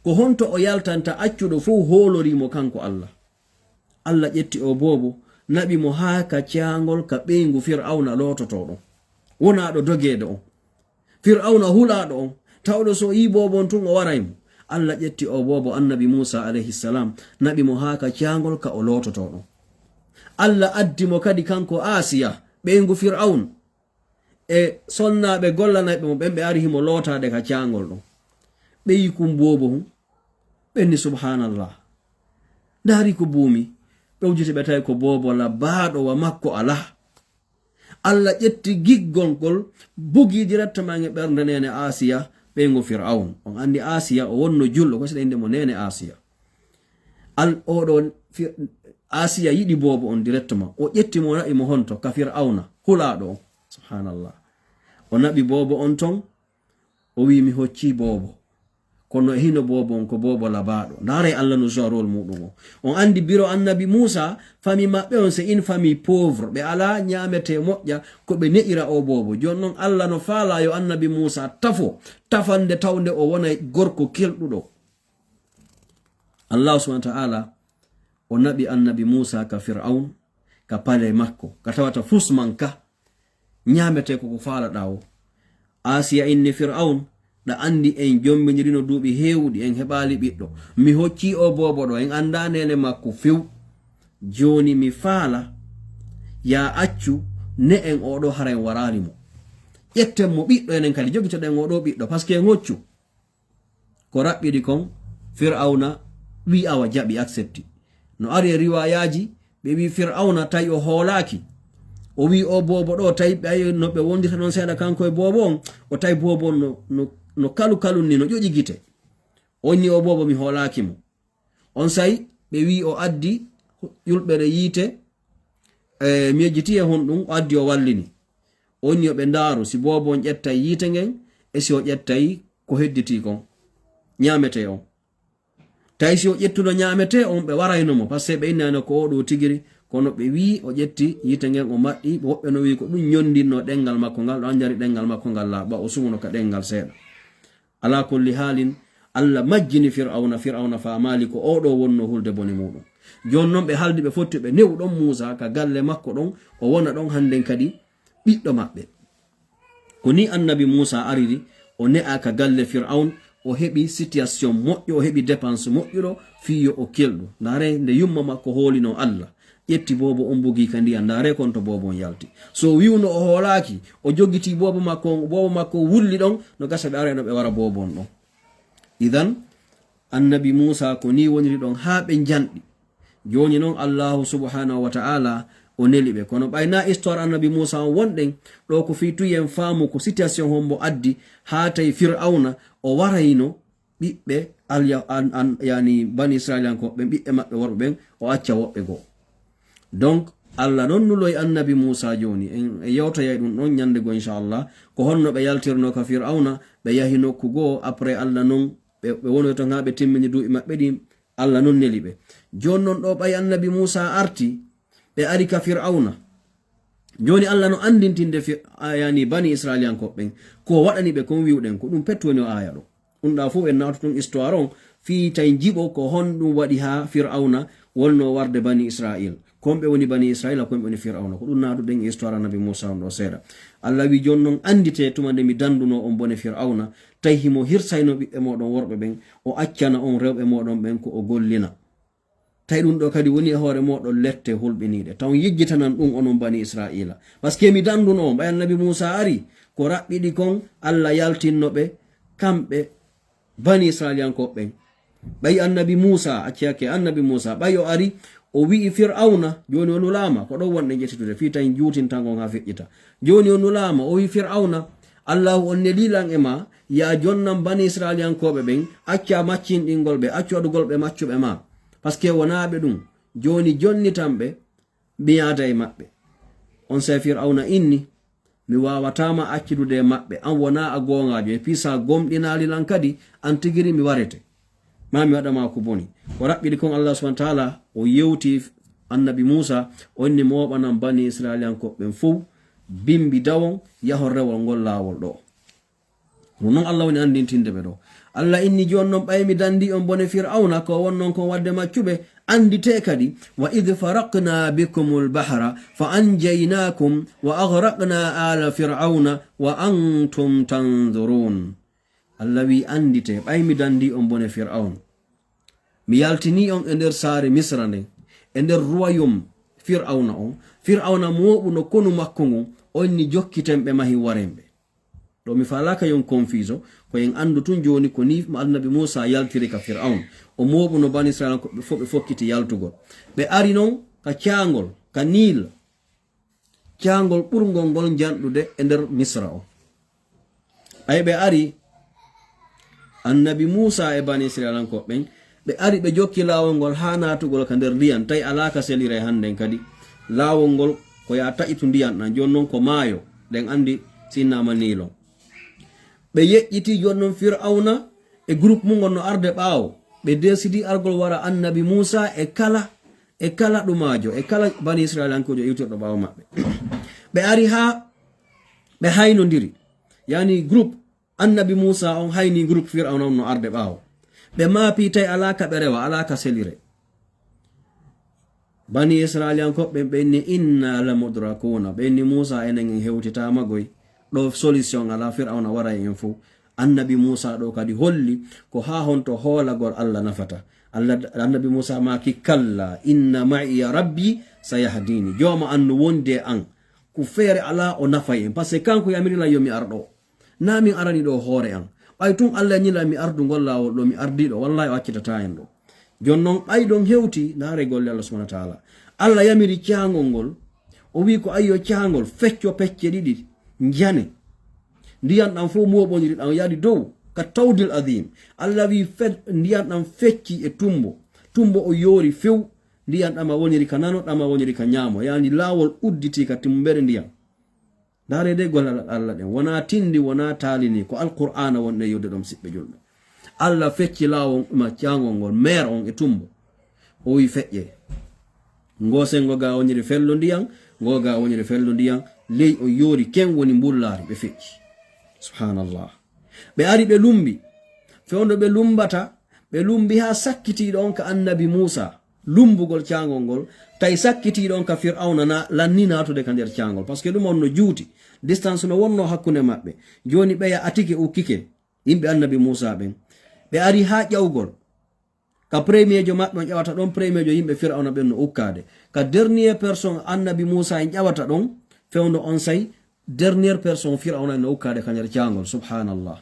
Ko honto o yaltanta accuɗo fow hoolorii mo kanko Allah. Allah ƴetti o boobo, naɓi mo haa ka caangol ka ɓeyngu Fir'awna loototoo ɗon. Wonaa ɗo dogeede on. Fir'awna hulaaɗo on, tawɗo so yii boobo on tun o waray mo. Allah ƴetti o boobo annabi Muusa alayhi salam, naɓi mo haa ka caangol ka o loototoo ɗon. Allah addi mo kadi kanko Aasiya, ɓeyngu Fir'awn, e sonnaaɓe gollanayɓe mo ɓen, ɓe ari himo lootaade ka caangol ɗon. Ɓe yii kun boobo hun, ɓe inni, "Subhanallah, Ndaari ko buumi. Ɓe udditi ɓe tawi ko boobo labaaɗo wa makko alaa. Allah ƴetti giggol ngol, bugi directement e ɓernde neene Asiya, ɓeyngo Fir'awn. On anndi Asiya, o wonno julɗo, ko si ɗen innde mo neene Asiya. Al-, oɗo Fir-, Asiya yiɗi boobo on directement. O ƴetti mo, naɓi mo honto ka Fir'awna, hulaaɗo on. Subhanallah. O naɓi boobo on ton, o wi'i, "Mi hoccii boobo." Kono e hino boobo on ko boobo labaaɗo. Ndaaree Allah no joue rôle muuɗum on. On anndi biro annabi Muusa, famille maɓɓe on, c'est une famille pauvre. Ɓe alaa ñaametee moƴƴa, ko ɓe ne'ira o boobo. Jooni non Allah no faalaa yo annabi Muusa tafo, tafande tawnde o wonay gorko kelɗuɗo. Allah subhanahu wa ta'ala o naɓi annabi Muusa ka Fir'awn, ka palais makko, ka tawata fus man ka, ñaametee ko ko faalaɗaa o. Asiya inni Fir'awn, "Ɗa anndi en jommbindirino duuɓi heewuɗi, en heɓaali ɓiɗɗo. Mi hoccii o boobo ɗo, en anndaa neene makko few. Jooni mi faala, yaa accu, ne en oɗo hara en waraali mo. Ƴetten mo ɓiɗɗo enen kadi, jogitoɗen oɗo ɓiɗɗo, parce que en hoccu." Ko raɓɓiɗi kon, Fir'awna wi'i awa jaɓi, accepti. No ari e riwaayaaji, ɓe wi'i Fir'awna tawi o hoolaaki. O wi'i o boobo ɗo, tawi ɓay no ɓe wondirta non seeɗa kanko e boobo on, o tawi boobo on no, no, no kalu kalun ni, no ƴoƴi gite. On ni o boobo mi hoolaaki mo. On say ɓe wi'i o addi ƴulɓere yiite, e, mi yejjiti e honɗum, o addi o wallini. On ni yo ɓe ndaaru si boobo on ƴettay yiite ngen, e si o ƴettay ko hedditii kon, ñaametee on. Tawi si o ƴettuno ñaametee on, ɓe warayno mo, parce que ɓe innayno ko o ɗo tigiri, kono ɓe wi'i o ƴetti yiite ngen o maɗɗi, woɓɓe no wi'i ko ɗum ñonndinno ɗenngal makko ngal, ɗo anjari ɗenngal makko ngal laaɓa, o sumuno ka ɗenngal seeɗa. Alaa kulli haalin, Allah majjini Fir'awna, Fir'awna faamaali ko o ɗo wonno hulde bone muuɗum. Jooni non ɓe haldi ɓe fotti ɓe ne'u ɗon Muusa ka galle makko ɗon, o wona ɗon hannden kadi ɓiɗɗo maɓɓe. Ko ni annabi Muusa ariri, o ne'aa ka galle Fir'awn, o heɓi situation moƴƴo, o heɓi dépense moƴƴuɗo, fii yo o kelɗu. Ndaaree nde yumma makko hoolino Allah, ƴetti boobo on bugii ka ndiyam, ndaaree kon to boobo on yalti. So wi'uno o hoolaaki, o jogitii boobo makko on, boobo makko on wulli ɗon, no gasa ɓe ara no ɓe wara boobo on ɗon. Idan, annabi Muusa ko ni woniri ɗon haa ɓe njanɗi. Jooni non Allahu subhanahu wa ta'ala o neli ɓe. Kono ɓay na histoire annabi Muusa on wonɗen, ɗo ko fii tuyen faamu ko situation hombo addi haa tawi Fir'awna o warayno ɓiɓɓe alya-, an, an, yani bani Israiliyankooɓe ɓen, ɓiɓɓe maɓɓe worɓe ɓen, o acca woɓɓe goo. Donc, Allah non nuloy annabi Muusa jooni. En, en yewtoyay ɗum ɗon ñande goo, inchallah. Ko honno ɓe yaltirno ka Fir'awna, ɓe yahi nokku goo, après Allah non, ɓe, ɓe wonoy ton haa ɓe timmini duuɓi maɓɓe ɗin, Allah non neli ɓe. Jooni non ɗo ɓay annabi Muusa arti, ɓe ari ka Fir'awna. Jooni Allah no anndintinde Fi-, a, yani bani Israiliyankooɓe ɓen, ko waɗani ɓe kon wi'uɗen, ko ɗum pettu woni o aaya ɗo. Ɗum ɗa fof en naatu tun histoire on, fii tawi jiɓo ko honɗum waɗi haa Fir'awna wonno warde bani Israil. Kon ɓe woni bani Israila, kon ɓe woni Fir'awna. Ko ɗum naatuɗen e histoire annabi Muusa on ɗo seeɗa. Allah wi, jooni non anndite tuma nde mi danduno on bone Fir'awna, tawi himo hirsayno ɓiɓɓe mooɗon worɓe ɓen, o accana on rewɓe mooɗon ɓen ko o gollina. Tawi ɗum ɗo kadi woni e hoore mooɗon lette hulɓiniiɗe. Taw yejjitanan ɗum onon bani Israila. Parce que mi danduno on, ɓay annabi Muusa ari, ko raɓɓiɗi kon Allah yaltinno ɓe, kamɓe bani Israiliyankooɓe ɓen. Ɓay annabi Muusa, acci hakke annabi Muusa, ɓay o ari, o wi'i Fir'awna, jooni o nulaama, ko ɗon wonɗen ƴettitude, fii tawi juutintango on haa feƴƴita. Jooni o nulaama, o wi'i Fir'awna, Allahu on nelii lan e ma, yaa jonnan bani Israiliyankooɓe ɓen, acca maccinɗingol ɓe, accu waɗugol ɓe maccuɓe ma. Parce que wonaa ɓe ɗum. Jooni jonnitan ɓe, mi yaada e maɓɓe. Onsay Fir'awna inni, mi waawataa ma accidude e maɓɓe, an wonaa a goongaajo, e pii si a gomɗinaali lan kadi, an tigiri mi warete. Ma mi waɗa ma ko boni. Ko raɓɓiɗi kon Allah subhanahu wa ta'ala, o yewti annabi Muusa, o inni mooɓanan bani Israiliyankooɓe ɓen fow, bimbi dawon, yahon rewon ngol laawol ɗo. Ɗum non Allah woni anndintinde ɓe ɗo. Allah inni, jooni non ɓay mi dandi on bone Fir'awna, ko wonnon kon wadde maccuɓe, anndite kadi, wa idh faraqna bikumul bahra, fa anjaynakum, wa aghraqna ala Fir'awna, wa antum tanzurun. Allah wi, anndite, ɓay mi dandi on bone Fir'awn. Mi yaltini on e nder saare Misra nden, e nder royaume Fir'awna on. Fir'awna mooɓuno konu makko ngun, on ni jokkiten ɓe mahi waren ɓe. Mi faalaaka yon confusion, ko en anndu tun jooni ko ni Annabi Muusa yaltiri ka Fir'awn. O mooɓuno Bani Isra'ilankoɓe fof ɓe fokkiti yaltugol. Ɓe ari non ka caangol, ka Niil, caangol ɓurngol ngol njanɗude e nder Misra o. Ɓay ɓe ari, Annabi Muusa e Bani Isra'ilankoɓe ɓen, ɓe ari ɓe jokki laawol ngol haa naatugol ka nder ndiyan, tawi alaa ka selire hannden kadi. Laawol ngol ko yaa taƴitu ndiyan ɗan, jooni non ko maayo, ɗen anndi sinnaama Niil on. Ɓe yeƴƴiti jooni non Fir'awna e groupe mum ngon no arde ɓaawo. Ɓe desidi argol wara Annabi Muusa e kala, e kala ɗumaajo, e kala Bani Isra'ilankojo iwtirɗo ɓaawo maɓɓe. Ɓe ari haa ɓe haynondiri. Yani groupe Annabi Muusa on hayni groupe Fir'awna on no arde ɓaawo. Ɓe maapi tawi alaa ka ɓe rewa, alaa ka selire. Bani Isra'ilankoɓe ɓen ɓe inni, "Inna la mudrakuna." Ɓe inni, "Muusa, enen en hewtitaama goy. Ɗo solution alaa, Fir'awna waray en fow." Annabi Muusa ɗo kadi holli ko haa honto hoolagol Allah nafata. Allah, Annabi Muusa maaki, "Kalla, inna ma'iya rabbi sayahdini." Jooma an no wondi e an. Ko feere alaa o nafay en. Parce que kanko yamiri lan yo mi ar ɗo. Naa min arani ɗo hoore an. Ɓay tun Allah ñila mi ardugol laawol ɗo mi ardi ɗo, wallahi o accitataa en ɗo. Jon non ɓay ɗon hewti, ndaare golle Allah subhanahu wa ta'ala. Allah yamiri caangol ngol, o wi ko ayyo caangol, fecco pecce ɗiɗi, njane. Ndiyan ɗan fow mooɓondiri ɗan yaadi dow, ka tawdil azim. Allah wi fe-, ndiyan ɗan fecci e tumbo. Tumbo o yoori few, ndiyan ɗama woniri ka nano, ɗama woniri ka ñaamo. Yani laawol udditi ka tumbere ndiyan. Ndaare de golle Allah ɗen. Wonaa tindi, wonaa taalini, ko Alqur'aana wonɗe yewde ɗon, siɓɓe julɓe. Allah fecci laawol ma caangol ngol, meer on e tumbo. O wi feƴƴe. Ngo sengo ga woniri fello ndiyan, ngo ga woniri fello ndiyan, ley o yoori ken woni mbullaari ɓe feƴƴi. Subhanallah. Ɓe ari ɓe lumbi. Fewndo ɓe lumbata, ɓe lumbi haa sakkitiiɗo on ka Annabi Muusa. Lumbugol caangol ngol, tawi sakkitiiɗo on ka Fir'awna na lanni naatude ka nder caangol. Parce que ɗum on no juuti. Distance no wonno hakkunde maɓɓe. Jooni ɓeya atike ukkike, yimɓe Annabi Muusa ɓen. Ɓe ari haa ƴawgol. Ka premierjo maɓɓe on ƴawata ɗon, premierjo yimɓe Fir'awna ɓen no ukkaade. Ka dernier personne Annabi Muusa en ƴawata ɗon, fewndo on say, dernier personne Fir'awna en no ukkaade ka nder caangol. Subhanallah.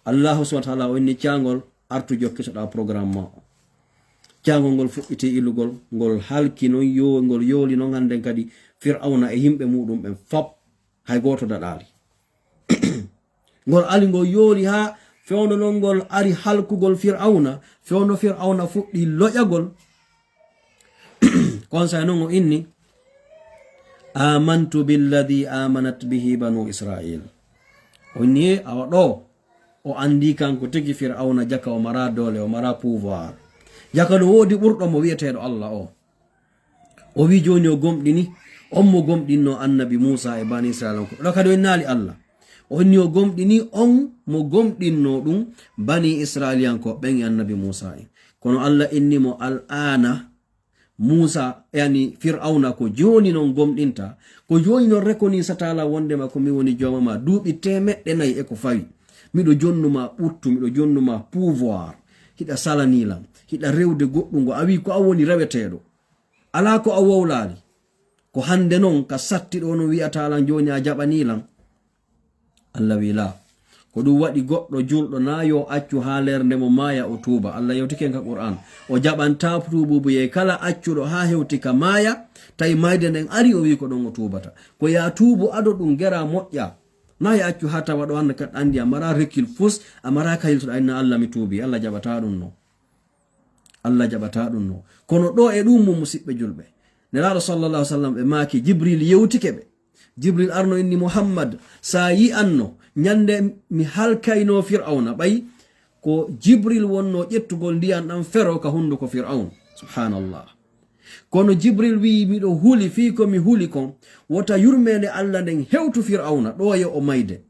Allahu subhanahu wa ta'ala o inni caangol, artu jokkitoɗaa programme ma o. Caangol ngol fuɗɗiti ilugol, ngol halki non yo-, ngol yooli non hannden kadi Fir'awna e yimɓe muɗum ɓen fop, hay gooto daɗaali. Ngol ali ngol yooli haa fewndo non ngol ari halkugol Fir'awna, fewndo Fir'awna fuɗɗi loƴagol. Kon say non o inni, "Amantu billadhi amanat bihi banu Isra'il." O inni, awa ɗo, o anndi kanko tigi Fir'awna jaka o mara doole, o mara pouvoir. Jaka no woodi ɓurɗo mo wi'eteeɗo Allah o. O wi jooni o gomɗini, on mo gomɗinno Annabi Muusa e Bani Isra'ilankoɓe. Ɗo kadi o innaali Allah. O inni o gomɗini on mo gomɗinno ɗum Bani Isra'ilankoɓe ɓen e Annabi Muusa en. Kono Allah inni mo, "Al'aana, Muusa, yani Fir'awna, ko jooni non gomɗinta, ko jooni non rekonisata la wondema ko mi woni jooma ma, duuɓi teemeɗɗe nayi e ko fawi. Miɗo jonnuma ɓuttu, miɗo jonnuma pouvoir. Hiɗa salani lan, hiɗa rewde goɗɗungo, a wi ko a woni reweteeɗo. Alaa ko a wowlaali. Ko hannde non ka satti ɗo no wi'ata lan jooni a jaɓani lan." Allah wi, "Laa. Ko ɗum waɗi goɗɗo julɗo naa yo accu haa leernde mo maaya o tuuba." Allah yewtike en ka Qur'an. O jaɓanta tuubuubuyee kala accuɗo haa hewti ka maaya, tawi mayde nden ari o wi ko ɗon o tuubata. Ko yaa tuubu ado ɗum gera moƴƴa. Naa yo accu haa tawa ɗo hannde kat anndi a mara recul fus, a mara ka yiltoɗa inna Allah mi tuubi. Allah jaɓata ɗum no. Allah jaɓata ɗum no. Kono ɗo e ɗum mo musiɓɓe julɓe. Nelaaɗo sallallahu alaihi wasallam ɓe maaki Jibril yewtike ɓe. Jibril arno inni Muhammad, sa yi'anno, ñande mi halkayno Fir'awna, ɓay ko Jibril wonno ƴettugol ndiyan ɗan fero ka hunduko Fir'awn. Subhanallah. Kono Jibril wi'i, miɗo huli fii ko mi huli kon, wota yurmeende Allah nden hewtu Fir'awna, ɗo yo o mayde.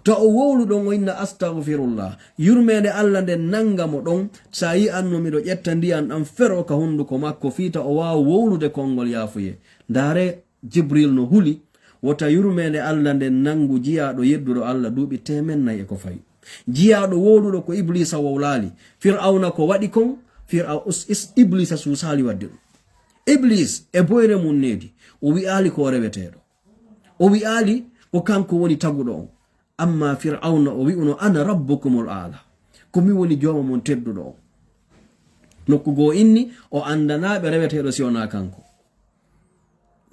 Ta o wowlu ɗon o inna, "Astaghfirullah." Yurmeende Allah nden nanga mo ɗon, sa yi'anno miɗo ƴetta ndiyan ɗan fero ka hunduko makko fii ta o waawa wowlude konngol yaafuye. Ndaare, Jibril no huli, wota yurmeende Allah nden nangu jiyaaɗo yedduɗo Allah duuɓi teemen nayi e ko fawi. Jiyaaɗo wowluɗo ko Ibliisa wowlaali. Fir'awna ko waɗi kon, Fir'aw-, us-, is-, Ibliisa suusaali waɗde ɗum. Ibliis e boyre mum needi, o wi'aali ko o reweteeɗo. O wi'aali ko kanko woni taguɗo on. Amma Fir'awna o wi'uno, "Ana rabbukumul aala." Ko mi woni jooma mon tedduɗo on. Nokku goo inni, o anndanaaɓe reweteeɗo si wonaa kanko.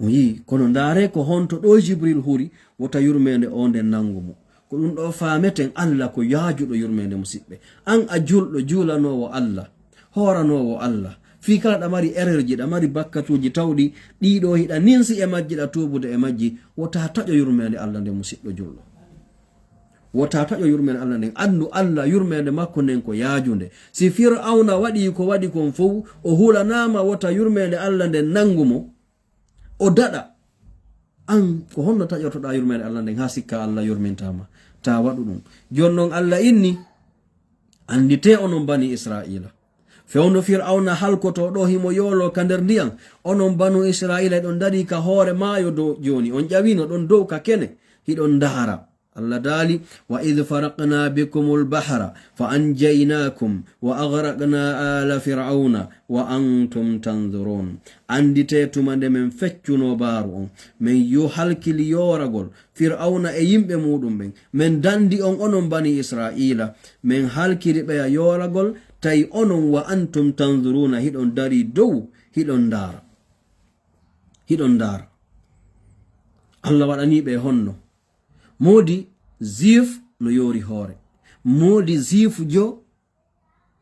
O yi'i, kono ndaaree ko honto ɗoo Jibril huri, wota yurmeende o nden nanngu mo. Ko ɗum ɗoo faameten Alla ko yaajuɗo yurmeende musiɓɓe. An a julɗo juulanoowo Alla, hooranoowo Alla. Fii kala ɗa mari ererji, ɗa mari bakkatuuji tawɗi, ɗiiɗoo hiɗa ninsi e majji, ɗa tuubude e majji, wota taƴo yurmeende Alla nden musiɗɗo julɗo. Wota taƴo yurmeende Alla nden. Anndu Alla yurmeende makko nden ko yaajunde. Si Fir'awna waɗii ko waɗi kon fow, o hulanaama wota yurmeende Alla nden nanngu mo, o daɗa. An, ko honno taƴortoɗaa yurmeende Alla nden haa sikkaa Alla yurmintaa ma? Taa waɗu ɗum. Jooni non Alla inni, annditee onon banii Israa'iila. Fewndo Fir'awna halkotoo ɗoo himo yooloo ka nder ndiyan, onon banii Israa'iila hiɗon ndarii ka hoore maayo dow jooni, on ƴawiino ɗon dow ka kene, hiɗon ndaara. Alla daali, "Wa idh faraqna bikumul bahra fa anjaynaakum wa aghraqna ala Fir'awna wa antum tanzurun." Annditee tuma nde men feccunoo baaru on, men yo halkili yooragol Fir'awna e yimɓe muuɗum ɓen. Men danndi on onon banii Israa'iila, men halkiri ɓeya yooragol, tawi onon wa antum tanzuruna hiɗon darii dow, hiɗon ndaara. Hiɗon ndaara. Alla waɗanii ɓe honno? Moodi Ziif no yoori hoore. Moodi Ziif jo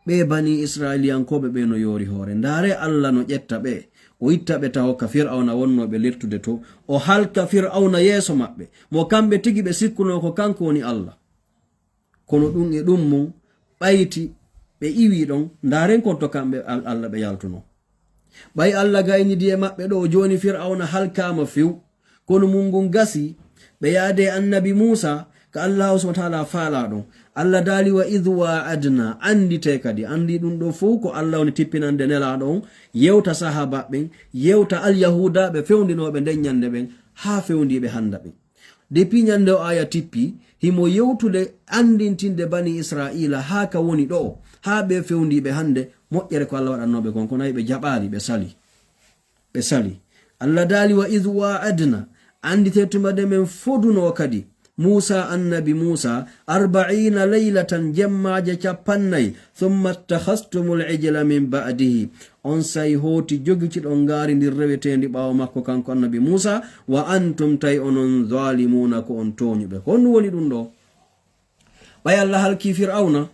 ɓe banii Israa'iiliyankooɓe ɓe no yoori hoore. Ndaaree Alla no ƴetta ɓe, o itta ɓe taho ka Fir'awna wonnoo ɓe lertude to, o halka Fir'awna yeeso maɓɓe, mo kamɓe tigi ɓe sikkunoo ko kanko woni Alla. Kono ɗum e ɗum mum, ɓayti ɓe iwii ɗon, ndaaren kon to kamɓe Al-, Alla ɓe yaltunoo. Ɓay Alla gaynidi e maɓɓe ɗoo, jooni Fir'awna halkaama few. Konu mun ngun gasi, ɓe yaade e Annabi Muusa, ka Allaahu subhaanahu wa ta'aalaa faalaa ɗon. Alla daali, "Wa idh wa'adna", annditee kadi, anndi ɗum ɗoo fow ko Alla woni tippinande Nelaaɗo on, yewta sahaabaaɓe ɓen, yewta Alyahuudaaɓe fewndinooɓe nden ñannde ɓen, haa fewndiiɓe hannde ɓen. Depuis ñannde o aaya tippi, himo yewtude anndintinde banii Israa'iila haa ka woni ɗoo, haa ɓe fewndiiɓe hannde, moƴƴere ko Alla waɗannooɓe kon, kono ay ɓe jaɓaali, ɓe sali. Ɓe sali. Alla daali, "Wa idh wa'adna", annditee tuma nde men fodunoo kadi Muusa, Annabi Muusa, "arba'iina laylatan", jemmaaje cappannayi, "thumma ittakhadhtumul ijla min ba'dihi", onsay hooti jogitiɗon ngaari ndin reweteendi ɓaawo makko kanko Annabi Muusa, "wa antum", tawi onon, "zalimuuna", ko on tooñuɓe. Ko honɗum woni ɗum ɗoo? Ɓay Alla halkii Fir'awna,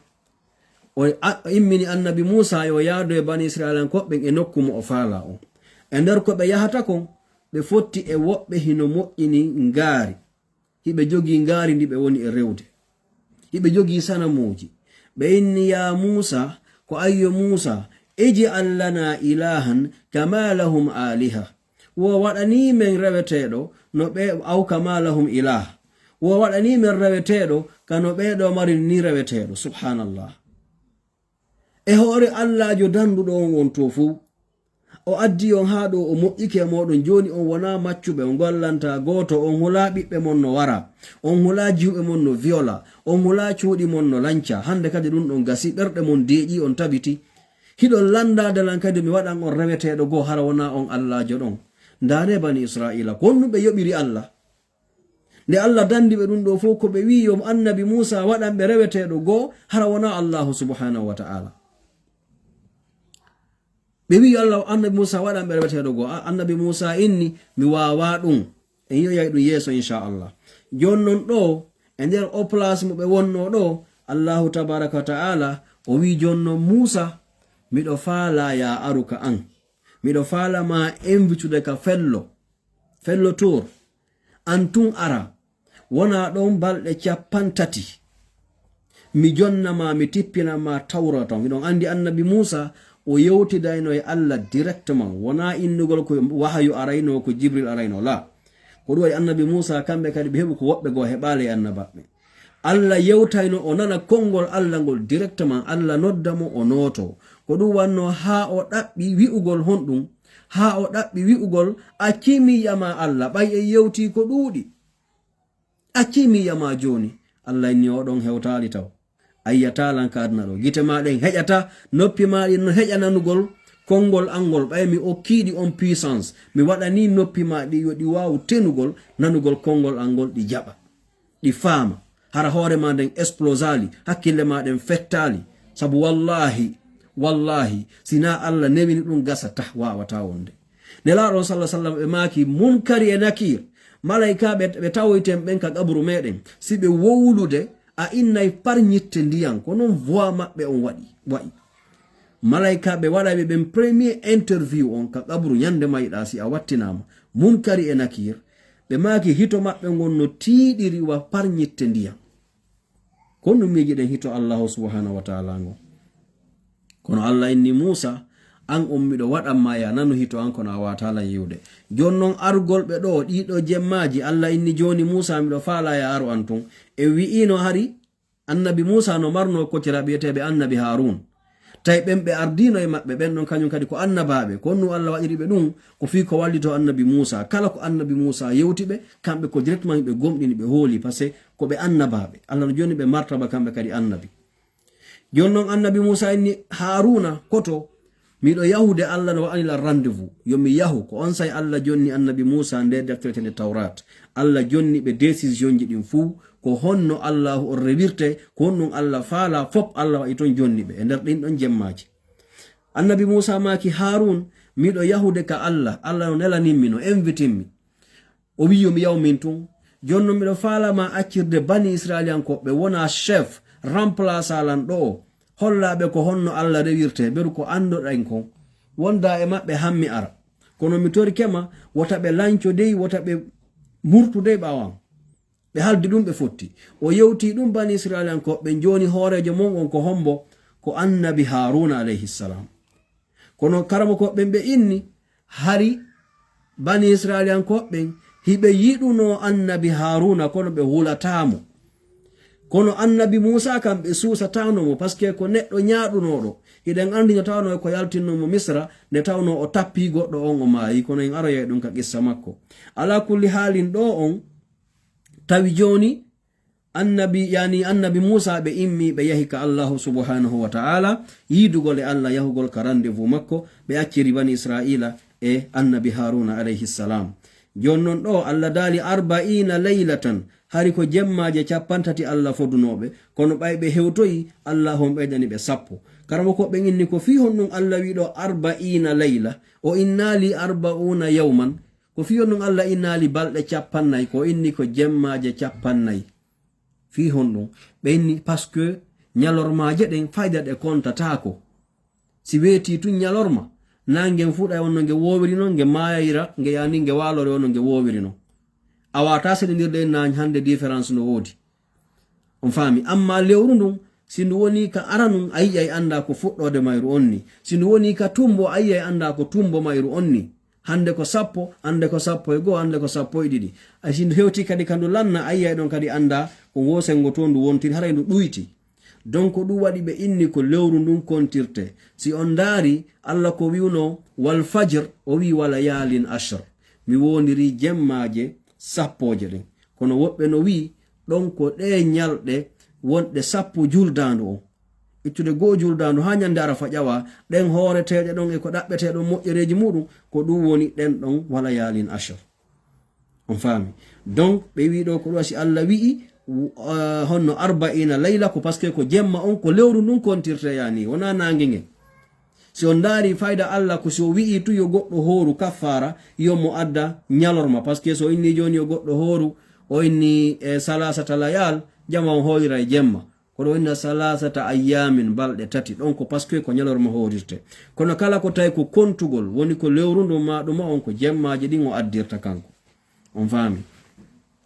o a-, o immini Annabi Muusa yo yaadu e banii Israa'iilankooɓe ɓen e nokku mo o faalaa on. E nder ko ɓe yahata kon, ɓe fotti e woɓɓe hino moƴƴini ngaari. Hiɓe jogii ngaari ndi ɓe woni e rewde. Hiɓe jogii sanamuuji. Ɓe inni, "Yaa Muusa", ko ayyo Muusa, "ij'al lanaa ilaahan kamaa lahum aaliha." Wo waɗanii men reweteeɗo no ɓe, "aw kamaa lahum ilaah." Wo waɗanii men reweteeɗo ka no ɓee ɗoo mari ni reweteeɗo. Subhaanallah. E hoore Allaajo danduɗo on wonto fow. O addi on haa ɗoo, o moƴƴike e mooɗon. Jooni on wonaa maccuɓe, on gollantaa gooto, on hulaa ɓiɓɓe mon no wara, on hulaa jiwɓe mon no viola, on hulaa cuuɗi mon no lanca. Hannde kadi ɗum ɗon gasi, ɓerɗe mon deeƴi, on tabiti. Hiɗon lanndaade lan kadi mi waɗan on reweteeɗo goo, hara wonaa on Allaajo ɗon. Ndaaree banii Israa'iila, ko honɗum ɓe yoɓiri Alla. Nde Alla dandi ɓe ɗum ɗoo fow, ko ɓe wi'i yo Annabi Muusa waɗan ɓe reweteeɗo goo, hara wonaa Allaahu subhaanahu wa ta'aala. Ɓe wi'i Alla, Annabi Muusa waɗan ɓe reweteeɗo goo. A-, Annabi Muusa inni, "Mi waawaa ɗum." En yi'oyay ɗum yeeso, inchallah. Jooni non ɗoo, e nder o place mo ɓe wonnoo ɗoo, Allaahu tabaaraka wa ta'aala, o wi'i jooni non, "Muusa, miɗo faalaa yaa aru ka an. Miɗo faalaa ma invitude ka fello." Fello Tuur, an tun ara, wona ɗon balɗe cappanɗe tati. Mi jonna ma, mi tippina ma Tawrata on. Hiɗon andi Annabi Muusa, o yewtidayno e Alla directement. Wona innugol ko wahayu arayno, ko Jibril arayno. La. Ko ɗum waɗi Annabi Muusa, kamɓe kadi ɓe heɓu ko woɓɓe goo heɓaali e annabaaɓe. Alla yewtayno, o nana konngol Alla ngol directement, Alla nodda mo, o nooto. Ko ɗum wannoo haa o ɗaɓɓi wi'ugol honɗum? Haa o ɗaɓɓi wi'ugol, "Accii mi yi'a ma Alla, ɓay en yewtii ko ɗuuɗi. Accii mi yi'a ma jooni." Alla inni, "Oɗon hewtaali taw. A yi'ataa lan ka aduna ɗoo. Gite maa ɗen heƴataa, noppi maa ɗin no heƴa nanugol konngol an ngol. Ɓay mi okkii ɗi on puissance, mi waɗanii noppi maa ɗi yo ɗi waawu tenugol nanugol konngol an ngol, ɗi jaɓa, ɗi faama." Hara hoore ma nden explosaali, hakkille ma ɗen fettaali. Sabu wallaahi, wallaahi, si naa Allah newini ɗum gasa tah, waawata wonde. Nelaaɗo on sallallahu alaihi wasallam ɓe maaki, Munkari e Nakiir, malaykaaɓe ɓe tawoyten ɓen ka qabru meɗen, si ɓe wowlude, a innay par ñitte ndiyan, ko non voix maɓɓe on waɗi, wa'i. Malaykaaɓe waɗayɓe ɓen premier interview on ka qabru ñande mayɗa si a wattinaama, Munkari e Nakiir, ɓe maaki hito maɓɓe ngon no tiiɗiri wa par ñitte ndiyan. Ko ɗum miijiɗen hito Allahu subhanahu wa ta'ala ngo. Kono Allah inni Muusa, an on miɗo waɗan ma ya nanu hito an kono a waata lan yiwde. Jon non argol ɓe ɗo ɗiɗo jemmaaji, Allah inni jooni Muusa miɗo faala ya aru an tun. E wi'ino hari annabi Muusa no marno kocira bi'eteeɓe annabi Harun. Tawi ɓen ɓe ardino e maɓɓe ɓen ɗon kañum kadi ko annabaaɓe. Ko honno Allah waɗiri ɓe ɗum? Ko fii ko wallito annabi Muusa. Kala ko annabi Muusa yewti ɓe, kamɓe ko directement ɓe gomɗini ɓe hooli, parce que ko ɓe annabaaɓe. Allah no jonni ɓe martaba kamɓe kadi annabi. Jon non annabi Muusa inni Haruna koto, miɗo yahude Allah no waɗani lan rendez-vous. Yo mi yahu. Ko on say Allah jonni annabi Muusa nde deftere nde Tawrat. Allah jonni ɓe décision ji ɗin fuu. Ko honno Allahu on rewirte, ko honɗum Allah faala, fop Allah waɗi ton jonni ɓe e nder ɗin ɗon jemmaaji. Annabi Muusa maaki Harun, miɗo yahude ka Allah, Allah no nelanin mi, no invitin mi. O wi'i yo mi yaw min tun. Jon non miɗo faala ma accirde bani Israiliyankooɓe wona chef, remplaçant lan ɗo o. Hollaaɓe ko honno Allah rewirte, beru ko annduɗen kon. Wonda e maɓɓe hammi ara. Kono mi torike ma, wota ɓe lanco dey, wota ɓe murtu dey ɓaawo an. Ɓe haldi ɗum ɓe fotti. O yewti ɗum bani Israiliyankooɓe ɓen jooni hooreejo mon on ko hombo? Ko annabi Haruna alayhi salam. Kono karamokooɓe ɓen ɓe inni, hari bani Israiliyankooɓe ɓen hiɓe yiɗuno annabi Haruna, kono ɓe hulataa mo. Kono annabi Muusa kam ɓe suusataano mo, parce que ko neɗɗo ñaaɗunooɗo. Hiɗen anndi no tawnoo ko yaltinno mo Misra, nde tawnoo o tappii goɗɗo on o maayi, kono en aroyay ɗum ka qissa makko. Ala kulli haalin ɗo on, tawi jooni annabi, yani annabi Muusa ɓe immi ɓe yahi ka Allahu subhanahu wa ta'ala, yiidugol e Allah yahugol ka rendez-vous makko, ɓe acciri bani Israila e annabi Haruna alayhi salam. Jon non ɗo Allah daali arba'iina laylatan, hari ko jemmaaje cappanɗe tati Allah fodunooɓe, kono ɓay ɓe hewtoyi, Allah on ɓeydani ɓe sappo. Karamokooɓe ɓen inni ko fii honɗum Allah wi'i ɗo arba'iina layla, o innaali arba'uuna yawman, ko fii honɗum Allah innaali balɗe cappannayi, ko inni ko jemmaaje cappannayi. Fii honɗum? Ɓe inni parce que ñalormaaje ɗen fayda ɗe kontataako. Si weetii tun ñalorma, naange ngen fuɗay wonno nge woowiri non, nge maayayra, nge yani nge waalore wonno nge woowiri non. A waata senindirde e naange hande différence no woodi. On faami? Amma lewru ndun, si ndu woni ka aranun, a yi'ay annda ko fuɗɗoode mayru on ni. Si ndu woni ka tumbo, a yi'ay annda ko tumbo mayru on ni. Hande ko sappo, hande ko sappo e goo, hande ko sappo e ɗiɗi. Ay si ndu hewti kadi ka ndu lanna, a yi'ay ɗon kadi annda ko ngoo sengo to ndu wontiri, haray ndu ɗuyti. Donc ɗum waɗi ɓe inni ko lewru ndun kontirte. Si on ndaari, Allah ko wi'uno, "Wal fajr," o wi'i, "Wa layaalin ashr." Mi wondiri jemmaaje sappooje ɗen. Kono woɓɓe no wi'i, ɗon ko ɗe ñalɗe wonɗe sappo juldaandu on. Ittude goo juldaandu haa ñande Arafa ƴawa, ɗen hooreteeɗe ɗon e ko ɗaɓɓetee ɗon moƴƴereeji muɗum, ko ɗum woni ɗen ɗon wa layaalin ashr. On faami? Donc, ɓe wi'i ɗo ko ɗum si Allah wi'i, w-, ah, honno arba'iina layla, ko parce que ko jemma on, ko lewru ndun kontirte, yani, wonaa naange ngen. Si on ndaari fayda Allah, ko si o wi'i tu yo goɗɗo hooru kaffaara, yo mo adda ñalorma. Parce que so o inni jooni yo goɗɗo hooru, o inni e salaasata layaal, jama on hoorira e jemma. Kono o inna salaasata ayyaamin, balɗe tati. Ɗon ko parce que ko ñalorma hoorirte. Kono kala ko tawi ko kontugol, woni ko lewru ndun maa ɗuma on, ko jemmaaji ɗin o addirta kanko. On faami?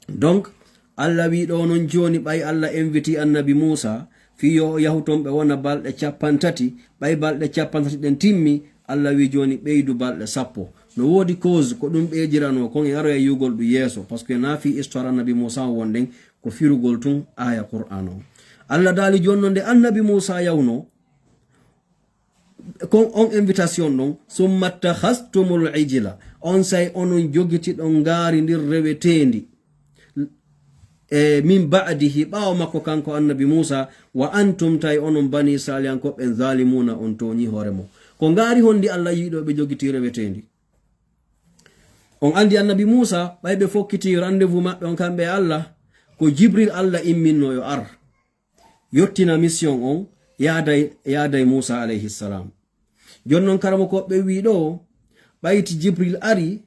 Donc, Allah wi'i ɗo non jooni, ɓay Allah inviti annabi Muusa, fii yo o yahu ton ɓe wona balɗe cappanɗe tati, ɓay balɗe cappanɗe tati ɗen timmi, Allah wi'i jooni ɓeydu balɗe sappo. No woodi cause ko ɗum ɓeydiranoo, kon en aroya yi'ugol ɗum yeeso, parce que na fii histoire annabi Muusa on wonɗen, ko firugol tun aaya Qur'aan on. Allah daali jooni non nde annabi Muusa yawnoo, kon on invitation ɗon, "Summa takhastumul ijla," on say onon jogiti ɗon ngaari ndin reweteendi. E min ba'dihi, ɓaawo makko kanko annabi Muusa, "wa antum," tawi onon bani Israiliyankooɓe ɓen, "zalimuna," on tooñi hoore mon. Ko ngaari honndi Allah yi'i ɗo ɓe jogiti reweteendi? On anndi annabi Muusa, ɓay ɓe fokkiti rendez-vous maɓɓe on kamɓe e Allah, Ko Jibril Allah imminno yo ar, yottina mission on, yaaday, yaaday Muusa alayhi salam. Jooni non karamokooɓe ɓe wii ɗo, ɓayti Jibril ari,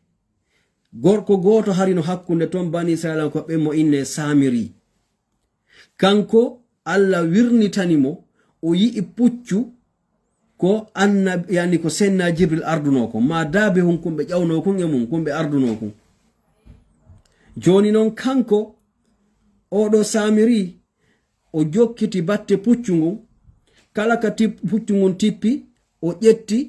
gorko gooto hari no hakkunde ton Bani Isra'ilankooɓe ɓen mo inne Samiri. Kanko Allah wirnitani mo, o yi'i puccu ko annab-, yani ko senna Jibril ardunoo kon, ma daabe hun kun ɓe ƴawnoo kun e mun, kun ɓe ardunoo kun. Jooni non kanko, oo ɗoo Samiri, o jokkiti batte puccu ngun, kala ka tip-, puccu ngun tippi, o ƴetti,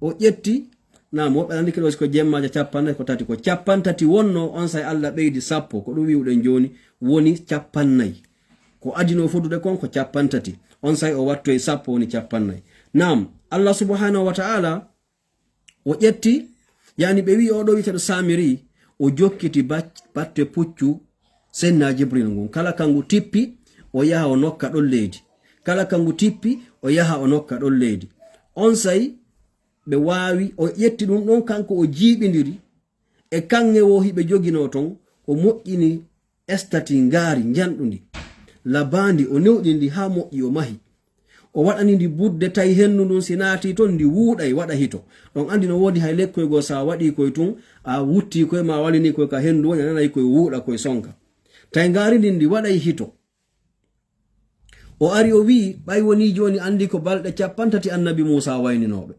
o ƴetti, naam, woɓɓe anndi ke ɗo si ko jemmaaje cappannayi ko tati, ko cappantati wonnoo, on say Allah ɓeydi sappo, ko ɗum wi'uɗen jooni woni cappannayi. Ko adinoo fodude kon ko cappantati, on say o wattoyi sappo woni cappannayi. Naam, Allah subhanahu wa ta'ala o ƴetti, yani ɓe wi'i oo ɗoo wi'eteeɗo Samiri, o jokkiti bac-, batte puccu senna Jibril ngun. Kala ka ngu tippi, o yaha o nokka ɗon leydi. Kala ka ngu tippi, o yaha o nokka ɗon leydi. On say ɓe waawi, o ƴetti ɗum ɗon, kanko o jiiɓindiri, e kaŋŋe woo hiɓe joginoo ton, o moƴƴini estati ngaari njanɗundi, labaandi, o newɗini ndi haa moƴƴi, o mahi. O waɗani ndi budde, tawi henndu ndun si naatii ton, ndi wuuɗay, waɗa hito. Ɗon anndi no woodi hay lekkoy goo, so a waɗii koy tun, a wuttii koy, ma a walinii koy ka henndu woni, a nanay koy wuuɗa, koy sonka. Tawi ngaari ndin, ndi waɗay hito. O ari o wi'i, ɓay wonii jooni anndi ko balɗe cappantati annabi Muusaa wayninooɓe.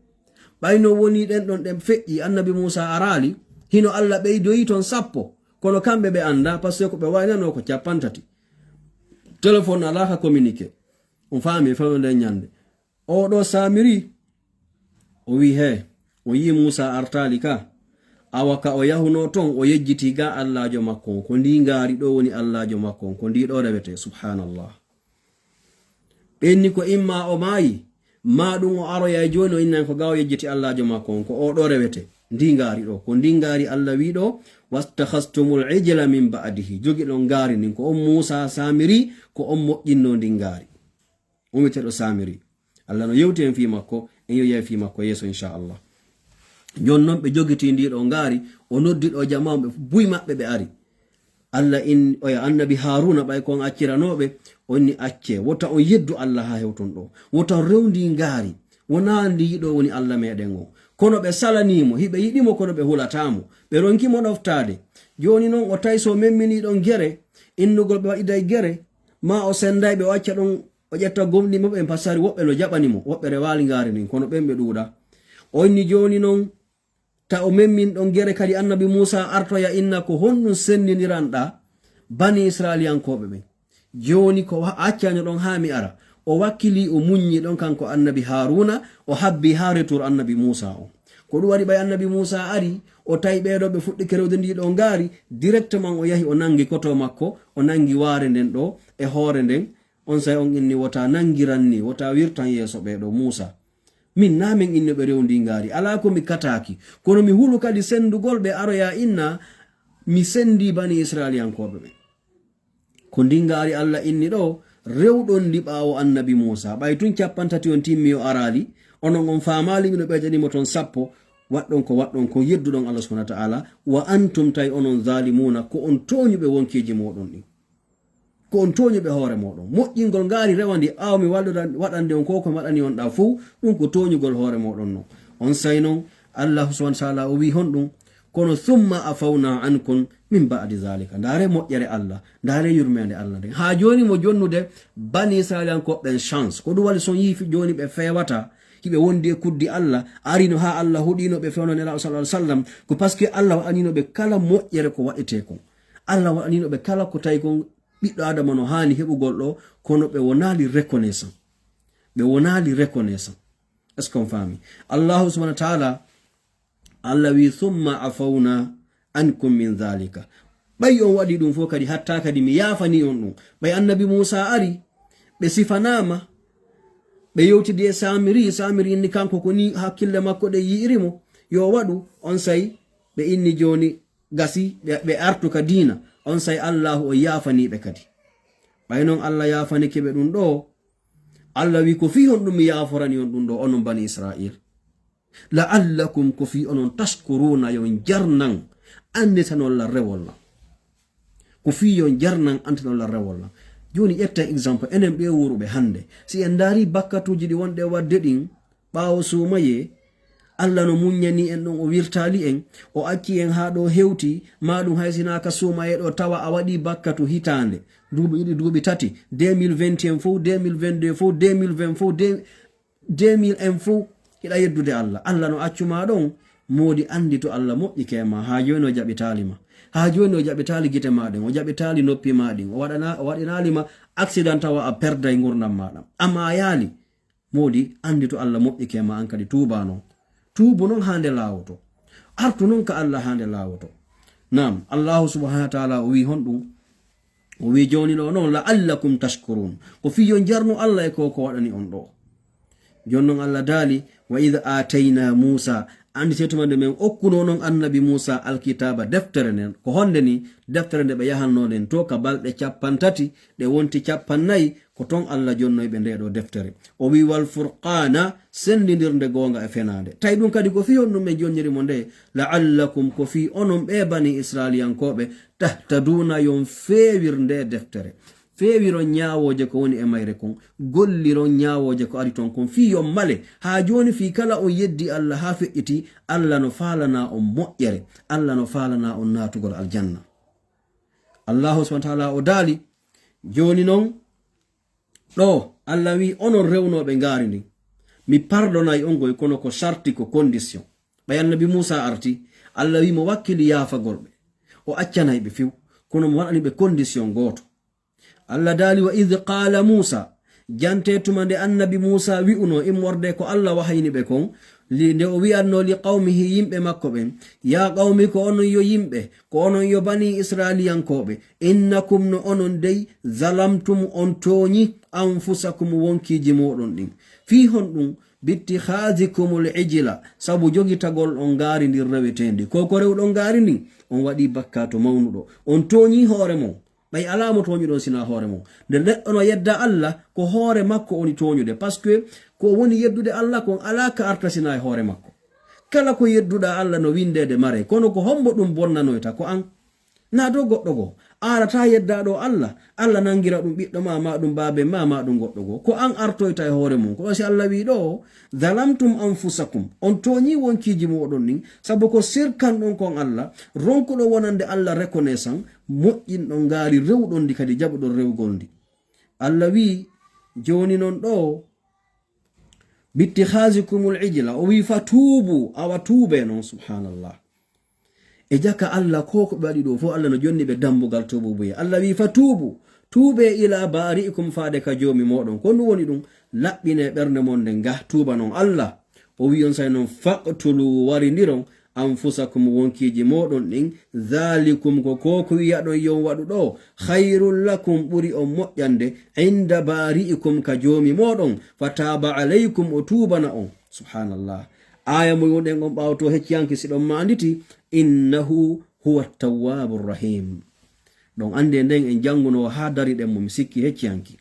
Ɓay no wonii ɗen ɗon ɗen feƴƴii, annabi Muusaa araali, hino Alla ɓeydoyi ton sappo. Kono kamɓe ɓe anndaa, parce que ko ɓe waynanoo ko cappantati. Telefon alaa ka communiqué. On faami, fewndo nden ñannde. Oo ɗoo Saamiri, o wi'i, hee, o yi'i Muusaa artaali ka. Awa ka o yahunoo ton, o yejjitii ga Allaajo makko on. Ko ndii ngaari ɗoo woni Allaajo makko on. Ko ndii ɗoo rewetee. Subhaanallah. Ɓe inni ko imma o maayi, maa ɗum o aroya e jooni o innan ko ga o yejjiti Allaajo makko on. Ko oo ɗoo rewetee. Ndii ngaari ɗoo. Ko ndii ngaari Alla wi'i ɗoo, "Wattakhastumul ijla min ba'dihi." Jogiɗon ngaari ndin. Ko on Muusaa Saamiri, ko on moƴƴinnoo ndin ngaari. Umiteɗo Samiri. Allah no yewti en fii makko, en yoyay fii makko yeeso, inchallah. Jooni non ɓe jogitii ndii ɗoo ngaari, o noddi ɗoo jamaa on, ɓe buy maɓɓe ɓe ari. Allah in, oya annabi Haaruuna, ɓay ko on acciranooɓe, on ni accee. Wota on yeddu Allah haa hewton ɗoo. Wota on rewndi ngaari. Wonaa ndii ɗoo woni Allah meɗen on. Kono ɓe salanii mo, hiɓe yiɗi mo, kono ɓe hulataa mo. Ɓe ronki mo ɗoftaade. Jooni non o tawi so memminii ɗon gere, innugol ɓe waɗiday gere, maa o sennday ɓe o acca ɗon o ƴetta gomɗinɓe ɓen, pasari woɓɓe no jaɓani mo, woɓɓe rewaali ngaari ndin, kono ɓen ɓe ɗuuɗaa. O inni jooni non, ta o memmin ɗon gere kadi annabi Muusaa artoya inna ko honɗum senndiniranɗaa Banii Israa'iiliyankooɓe ɓen. Jooni ko wa-, accano ɗon haa mi ara. O wakkilii, o muññi ɗon kanko annabi Haaruuna, o habbii haa retour annabi Muusaa on. Ko ɗum waɗi ɓay annabi Muusaa ari, o tawi ɓee ɗoo ɓe fuɗɗike rewde ndii ɗoo ngaari, directement o yahi o nanngi koto makko, o nanngi waare nden ɗoo e hoore nden, Onsay on inni, "Wota nangiran ni, wota wirtan yeeso ɓee ɗoo, Muusaa. Min naa min innuɓe rewndi ngaari, alaa ko mi kataaki, kono mi hulu kadi senndugol ɓe aroya inna mi senndi Banii Israa'iiliyankooɓe ɓen." Ko ndin ngaari Alla inni ɗoo, rewɗon ndi ɓaawo annabi Muusaa. Ɓay tun cappanɗe tati on timmi o araali, onon on faamaali mino ɓeydani mo ton sappo, waɗɗon ko waɗɗon ko yedduɗon Alla subhaanahu wa ta'aala, wa antum tawi onon zaalimuuna, ko on tooñuɓe wonkiiji mooɗon ɗin. Ko on tooñuɓe hoore mooɗon. Moƴƴingol ngaari rewa ndi ɓaawo mi walluda-, waɗande on ko ko mi waɗani on ɗaa fow, ɗum ko tooñugol hoore mooɗon non. Onsay non, Allahu subhaanahu wa ta'aala o wi'i honɗum, "Kono summa afawna ankum min ba'di zaalika." Ndaare moƴƴere Allah, ndaare yurmeende Allah nden. Haa jooni mo jonnude Banii Israa'iilankooɓe ɓen chance. Ko ɗum waɗi so on yi'i fi-, jooni ɓe feewata, hiɓe wondi e kuddi Allah, arino haa Allah huɗino ɓe fewndo Nelaaɗo sallallaahu alayhi wa sallam, ko parce que Allah waɗanino ɓe kala moƴƴere ko waɗetee kon. Allah waɗanino ɓe kala ko tawi kon ɓiɗɗo Adama no haani heɓugol ɗoo, kono ɓe wonaali reconnaissant. Ɓe wonaali reconnaissant. Est-ce qu'on faami? Allahu subhaanahu wa ta'aala, Allah wi'i, "Summa afawna ankum min zaalika." Ɓay on waɗi ɗum fof kadi, hatta kadi mi yaafani on ɗum. Ɓay annabi Muusaa ari, ɓe sifanaama, ɓe yewtidi e Saamiri, Saamiri inni kanko ko nii hakkille makko ɗe yi'iri mo, yo waɗu, onsay ɓe inni jooni, gasi ɓe, ɓe artu ka diina, onsay Allaahu on yaafanii ɓe kadi. Ɓay non Allah yaafanike ɓe ɗum ɗoo, Allah wi'i, "Ko fii honɗum mi yaaforani on ɗum ɗoo, onon Banii Israa'iil? La'allakum, ko fii onon, tashkuruuna, yo on jarnan, annitanon lan rewol lan." Ko fii yo on jarnan antiɗon lan rewol lan. Jooni ƴetten exemple, enen ɓee wuuruɓe hannde. Si en ndaari bakkatuuji ɗi wonɗen waɗde ɗin, ɓaawo suumayee, Alla no muññanii en ɗon, o wirtaali en, o acci en haa ɗoo hewti, maa ɗum hay si hinaa ka suumayee ɗoo, tawa a waɗii bakkatu hitaande, duuɓi ɗiɗi, duuɓi tati, deux mille vingt et un fow, deux mille vingt-deux fow, deux mille vingt fow, deux, deux mille un fow, hiɗa yeddude Alla. Alla no accu maa ɗon, moodi anndi to Alla moƴƴike e maa, haa jooni o jaɓitaali ma. Haa jooni o jaɓitaali gite maa ɗen, o jaɓitaali noppi maa ɗin, o waɗana-, o waɗinaali ma accident tawa a perday ngurndan maa ɗan. A maayaali. Moodi, anndi to Alla moƴƴike ma, an kadi tuuba non. Tuubu non haa nde laawoto. Artu non ka Alla haa nde laawoto. Naam, Allahu subhanahu wa ta'ala o wi'i honɗum? O wi'i jooni ɗoo non, "La'allakum tashkurun." Ko fii yo on jarnu Alla e ko, ko waɗani on ɗoo. Jooni non Alla daali, "Wa idh aatayna Muusa." Anndi se tuma nde men okkuno non annabi Muusa alkitaaba, deftere nden. Ko honde ni? Deftere nde ɓe yahanno nden to ka balɗe cappanɗe tati, ɗe wonti cappanɗe nayi, ko ton Alla jonnoyi ɓe ndee ɗoo deftere. O wi'i, "Wal furqaana, senndindirnde goonga e fenaande." Tawi ɗum kadi ko fii honɗum men jonniri mo nde, "La'allakum," ko fii onon ɓee bani Israa'iiliyankooɓe, "tahtaduuna," yo on feewir ndee deftere. Feewiron ñaawooje ko woni e mayre kon, golliron ñaawooje ko ari ton kon, fii yo on male. Haa jooni fii kala on yeddi Alla haa feƴƴiti, Alla no faalanaa on moƴƴere, Alla no faalanaa on naatugol aljanna. Allahu subhanahu wa ta'ala o daali, jooni non, ɗoo, Alla wi'i, onon rewnooɓe ngaari ndin, mi pardonay on koy, kono ko sarti, ko condition. Ɓay annabi Muusa arti, Alla wi'i mo wakkili yaafagol ɓe. O accanay ɓe few, kono mo waɗani ɓe condition gooto. Alla daali, "Wa idh qaala Muusa," jante tuma nde annabi Muusa wi'uno immorde ko Alla wahayni ɓe kon, li-, nde o wi'anno li qawmihi, yimɓe makko ɓen, "Yaa qawmi, ko onon yo yimɓe, ko onon yo bani Israa'iiliyankooɓe, innakum, no onon dey, zalamtum, on tooñi, anfusakum, wonkiiji mooɗon ɗin." Fii honɗum? "Bittikhadhikumul ijla," sabu jogitagol on ngaari ndin reweteendi. Ko ko rewɗon ngaari ndin, on waɗii bakkatu mawnuɗo. On tooñii hoore mon. Ɓay alaa mo tooñuɗon sinaa hoore mon. Nde neɗɗo no yedda Alla, ko hoore makko woni tooñude. Parce que ko woni yeddude Alla kon alaa ka arta sinaa e hoore makko. Kala ko yedduɗaa Alla no winndeede mare, kono ko hombo ɗum bonnanoyta? Ko an. Naa dow goɗɗo goo. A arataa yeddaa ɗoo Alla, Alla nanngira ɗum ɓiɗɗo maa, maa ɗum baaben maa, maa ɗum goɗɗo goo. Ko an artoyta e hoore mum. Ko ɗoo si Alla wi'i ɗoo, "Zalamtum anfusakum." On tooñii wonkiiji mooɗon ɗin, sabu ko sirkanɗon kon Alla, ronkuɗon wonande Alla reconnaissant, moƴƴinɗon ngaari, rewɗon ndi kadi, jaɓuɗon rewgol ndi. Alla wi'i, jooni non ɗoo, "Bittikhadhikumul ijla," o wi'i, "Fatuubu," awa tuubee non, subhanallah. E jaka Alla, ko ko ɓe waɗi ɗoo fow, Alla no jonni ɓe dambugal tuububuye. Alla wi'i, "Fatuubu, tuubee, ilaa baari'ikum, faade ka Joomi mooɗon." Ko ɗum woni ɗum, laɓɓinee ɓernde mon nden, ngah tuuba non Alla. O wi'i on say non, "Faqtulu, warindiron, anfusakum, wonkiiji mooɗon ɗin, dhaalikum, ko ko ko wi'aɗon yo on waɗu ɗoo, khayrun lakum, ɓuri on moƴƴande, inda baari'ikum, ka Joomi mooɗon, fataaba alaykum, o tuubana on." Subhanallah. Aaya mo wonɗen on ɓaawo to hecciyanke si ɗon maanditi, "Innahu huwa tawwaabu rahim." Ɗon annde nden en jannguno haa dariɗen mo, mi sikki hecciyanke.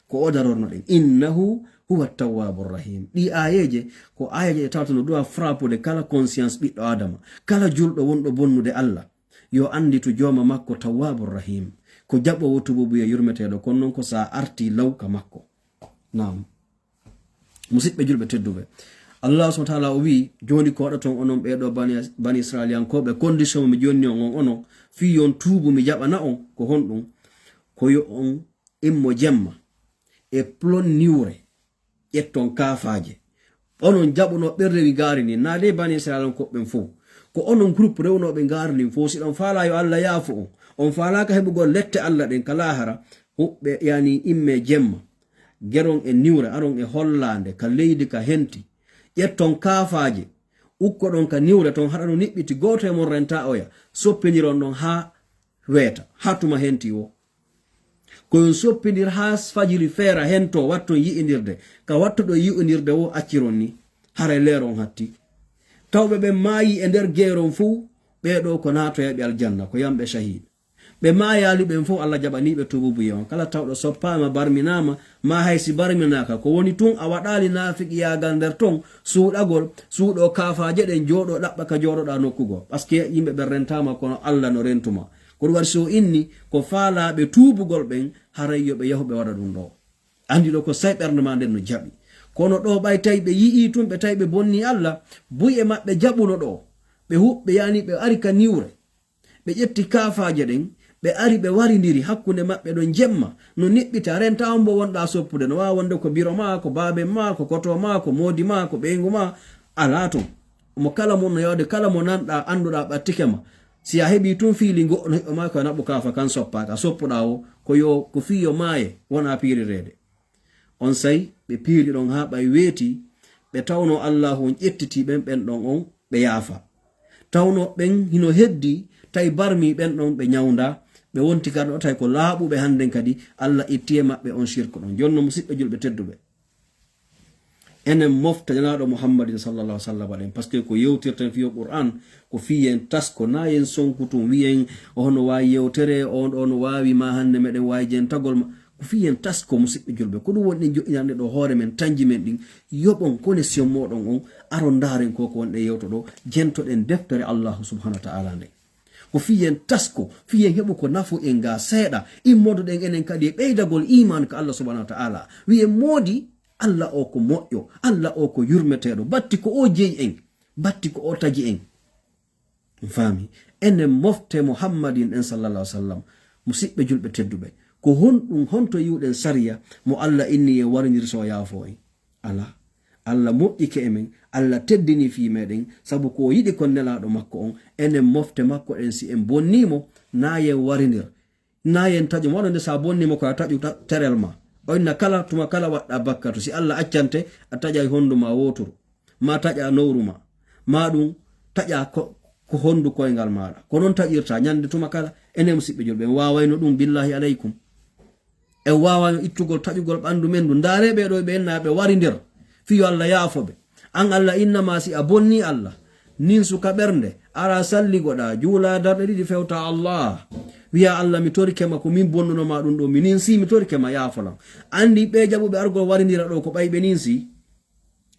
Ko o darorno ɗen. "Innahu huwa tawwaabu rahim." Ɗi aayeeje, ko aayeeje ɗe tawata no duwa frappude kala conscience ɓiɗɗo Aadama. Kala julɗo wonɗo bonnude Alla, yo annditu Jooma makko tawwaabu rahim. Ko jaɓoowo tuububuye, yurmeteeɗo, kono non ko sa arti law ka makko. Naam. Musiɗɓe julɓe tedduɓe, Allah subhanahu wa ta'ala o wi'i, jooni ko waɗaton onon ɓee ɗoo bani, bani Israa'iiliyankooɓe, condition mo mi jonni on, on, onon, fii yo on tuubu, mi jaɓana on, ko honɗum? Ko yo on immo jemma, e plon niwre, ƴetton kaafaaje. Onon jaɓuno ɓen rewi ngaari ndin, naa dey bani Israa'iilankooɓe ɓen fow. Ko onon groupe rewnooɓe ngaari ndin fow, si ɗon faalaa yo Allah yaafo on, on faalaaka heɓugol lette Allah ɗen ka laahara, huɓɓe, yani, imme jemma. Geron e niwre, aron e hollaande ka leydi ka henti. Ƴetton kaafaaje, ukkoɗon ka niwre ton, haɗa no niɓɓiti, gooto e mon renta oya, soppiniron ɗon haa weeta, haa tuma henti woo. Ko on soppinir haa fajiri feera hentoo, watton yi'inirde. Ka wattuɗon yi'inirde woo, acciron ni. Haray leeron hatti. Tawɓe ɓen maayii e nder geeron fuu, ɓee ɗoo ko naatoyaaɓe aljanna, ko yamɓe shahiid. Ɓe maayaali ɓen fow, Allah jaɓanii ɓe tuububuye on. Kala tawɗo soppaama, barminaama, maa hay si barminaaka, ko woni tun a waɗaali naafiqiyaagal nder ton, suuɗagol, suuɗoo kaafaaje ɗen, jooɗoo ɗaɓɓa ka jooɗoɗaa nokku goo. Parce que yimɓe ɓen rentaama, kono Allah no rentu ma. Ko ɗum waɗi so inni ko faalaaɓe tuubugol ɓen, haray yo ɓe yahu ɓe waɗa ɗum ɗo. Anndi ɗo ko say ɓernde ma nden no jaɓi. Kono ɗo ɓay tawi ɓe yi'ii tun, ɓe tawi ɓe bonnii Alla, buy e maɓɓe jaɓuno ɗo. Ɓe hu-, ɓe yani ɓe ari ka niwre. Ɓe ƴetti kaafaaje ɗen, ɓe ari ɓe warindiri hakkunde maɓɓe ɗon jemma, no niɓɓita, renta on mbo wonɗaa soppude. No waawa wonde ko biro ma, ko baaben ma, ko koto ma, ko moodi ma, ko ɓeyngu ma, alaa ton. Mo kala mon no yawde, kala mo nanɗaa, annduɗaa ɓattike ma. Si a heɓii tun fiili goɗɗo no heɓɓo ma, ko a naɓu kaafa kan soppaaka, a soppuɗaa o, ko yo, ko fii yo maaye, wonaa piirireede. Onsay ɓe piiri ɗon haa ɓay weeti, ɓe tawno Allaahu on ƴettiti ɓen, ɓen ɗon on ɓe yaafa. Tawno ɓen hino heddi, tawi barmi ɓen ɗon ɓe ñawnda, ɓe wonti kadi ɗo tawi ko laaɓuɓe hannden kadi, Alla itti e maɓɓe on shirku ɗon. Jonno musiɓɓe julɓe tedduɓe. Enen mofta Nelaaɗo Muhammadin sallallahu alaihi wasallam ɗen, parce que ko yewtirten fiyo Qur'an, ko fii yen tasko, na yen sonku tun, wiyen o hono waawi yewtere, on ɗo no waawi ma hannde meɗen waawi jentagol ma. Ko fii yen tasko musiɓɓe julɓe. Ko ɗum woni ɗen joƴƴinande ɗo hoore men, tanji men ɗin. Yoɓon connexion moɗon on, aron ndaaren ko ko wonɗen yewto ɗo, jentoɗen deftere Allahu subhanahu wa ta'ala nden. Ko fii yen tasko, fii yen heɓu ko nafu en ga seeɗa, immodoɗen enen kadi e ɓeydagol iman ka Allah subhanahu wa ta'ala. Wi'en moodi, Allah o ko moƴƴo, Allah o ko yurmeteeɗo, batti ko o jeyi en, batti ko o taji en. On faami? Enen mofte Muhammadin en sallallahu alaihi wasallam, musiɓɓe julɓe tedduɓe, ko honɗum, honto yiwɗen sariya mo Allah inni en warinir so yaafo en? Alaa. Allah moƴƴike e men, Allah teddini fii meɗen, sabu ko o yiɗi kon Nelaaɗo makko on, enen mofte makko ɗen, si en bonnii mo, na yen warinir, na yen taƴu mo. Wano nde sa bonnii mo ko a taƴu ta-, terel ma. O inna kala, tuma kala waɗɗa bakkatu. Si Allah accante, a taƴay hondu ma wooturu, ma taƴa nowru ma, ma ɗum taƴa ko, ko hondu koyngal maaɗa. Ko non taƴirta ñande tuma kala. Enen musiɓɓe julɓe, en waawayno ɗum, billahi aleykum. En waawano ittugol taƴugol ɓandu men ndu. Ndaare ɓee ɗo ɓe enna ɓe wari nder. Fiyo Allah yaafo ɓe. An Allah innama si a bonni Allah, ninsu ka ɓernde, ara salligoɗa, juula darɗe ɗiɗi fewta Allah. Wiya Allah, mi torike ma ko min bonnuno ma ɗum ɗo, mi ninsi, mi torike ma yaafolam. Andi ɓe jaɓuɓe argol warindira ɗo ko ɓay ɓe ninsi.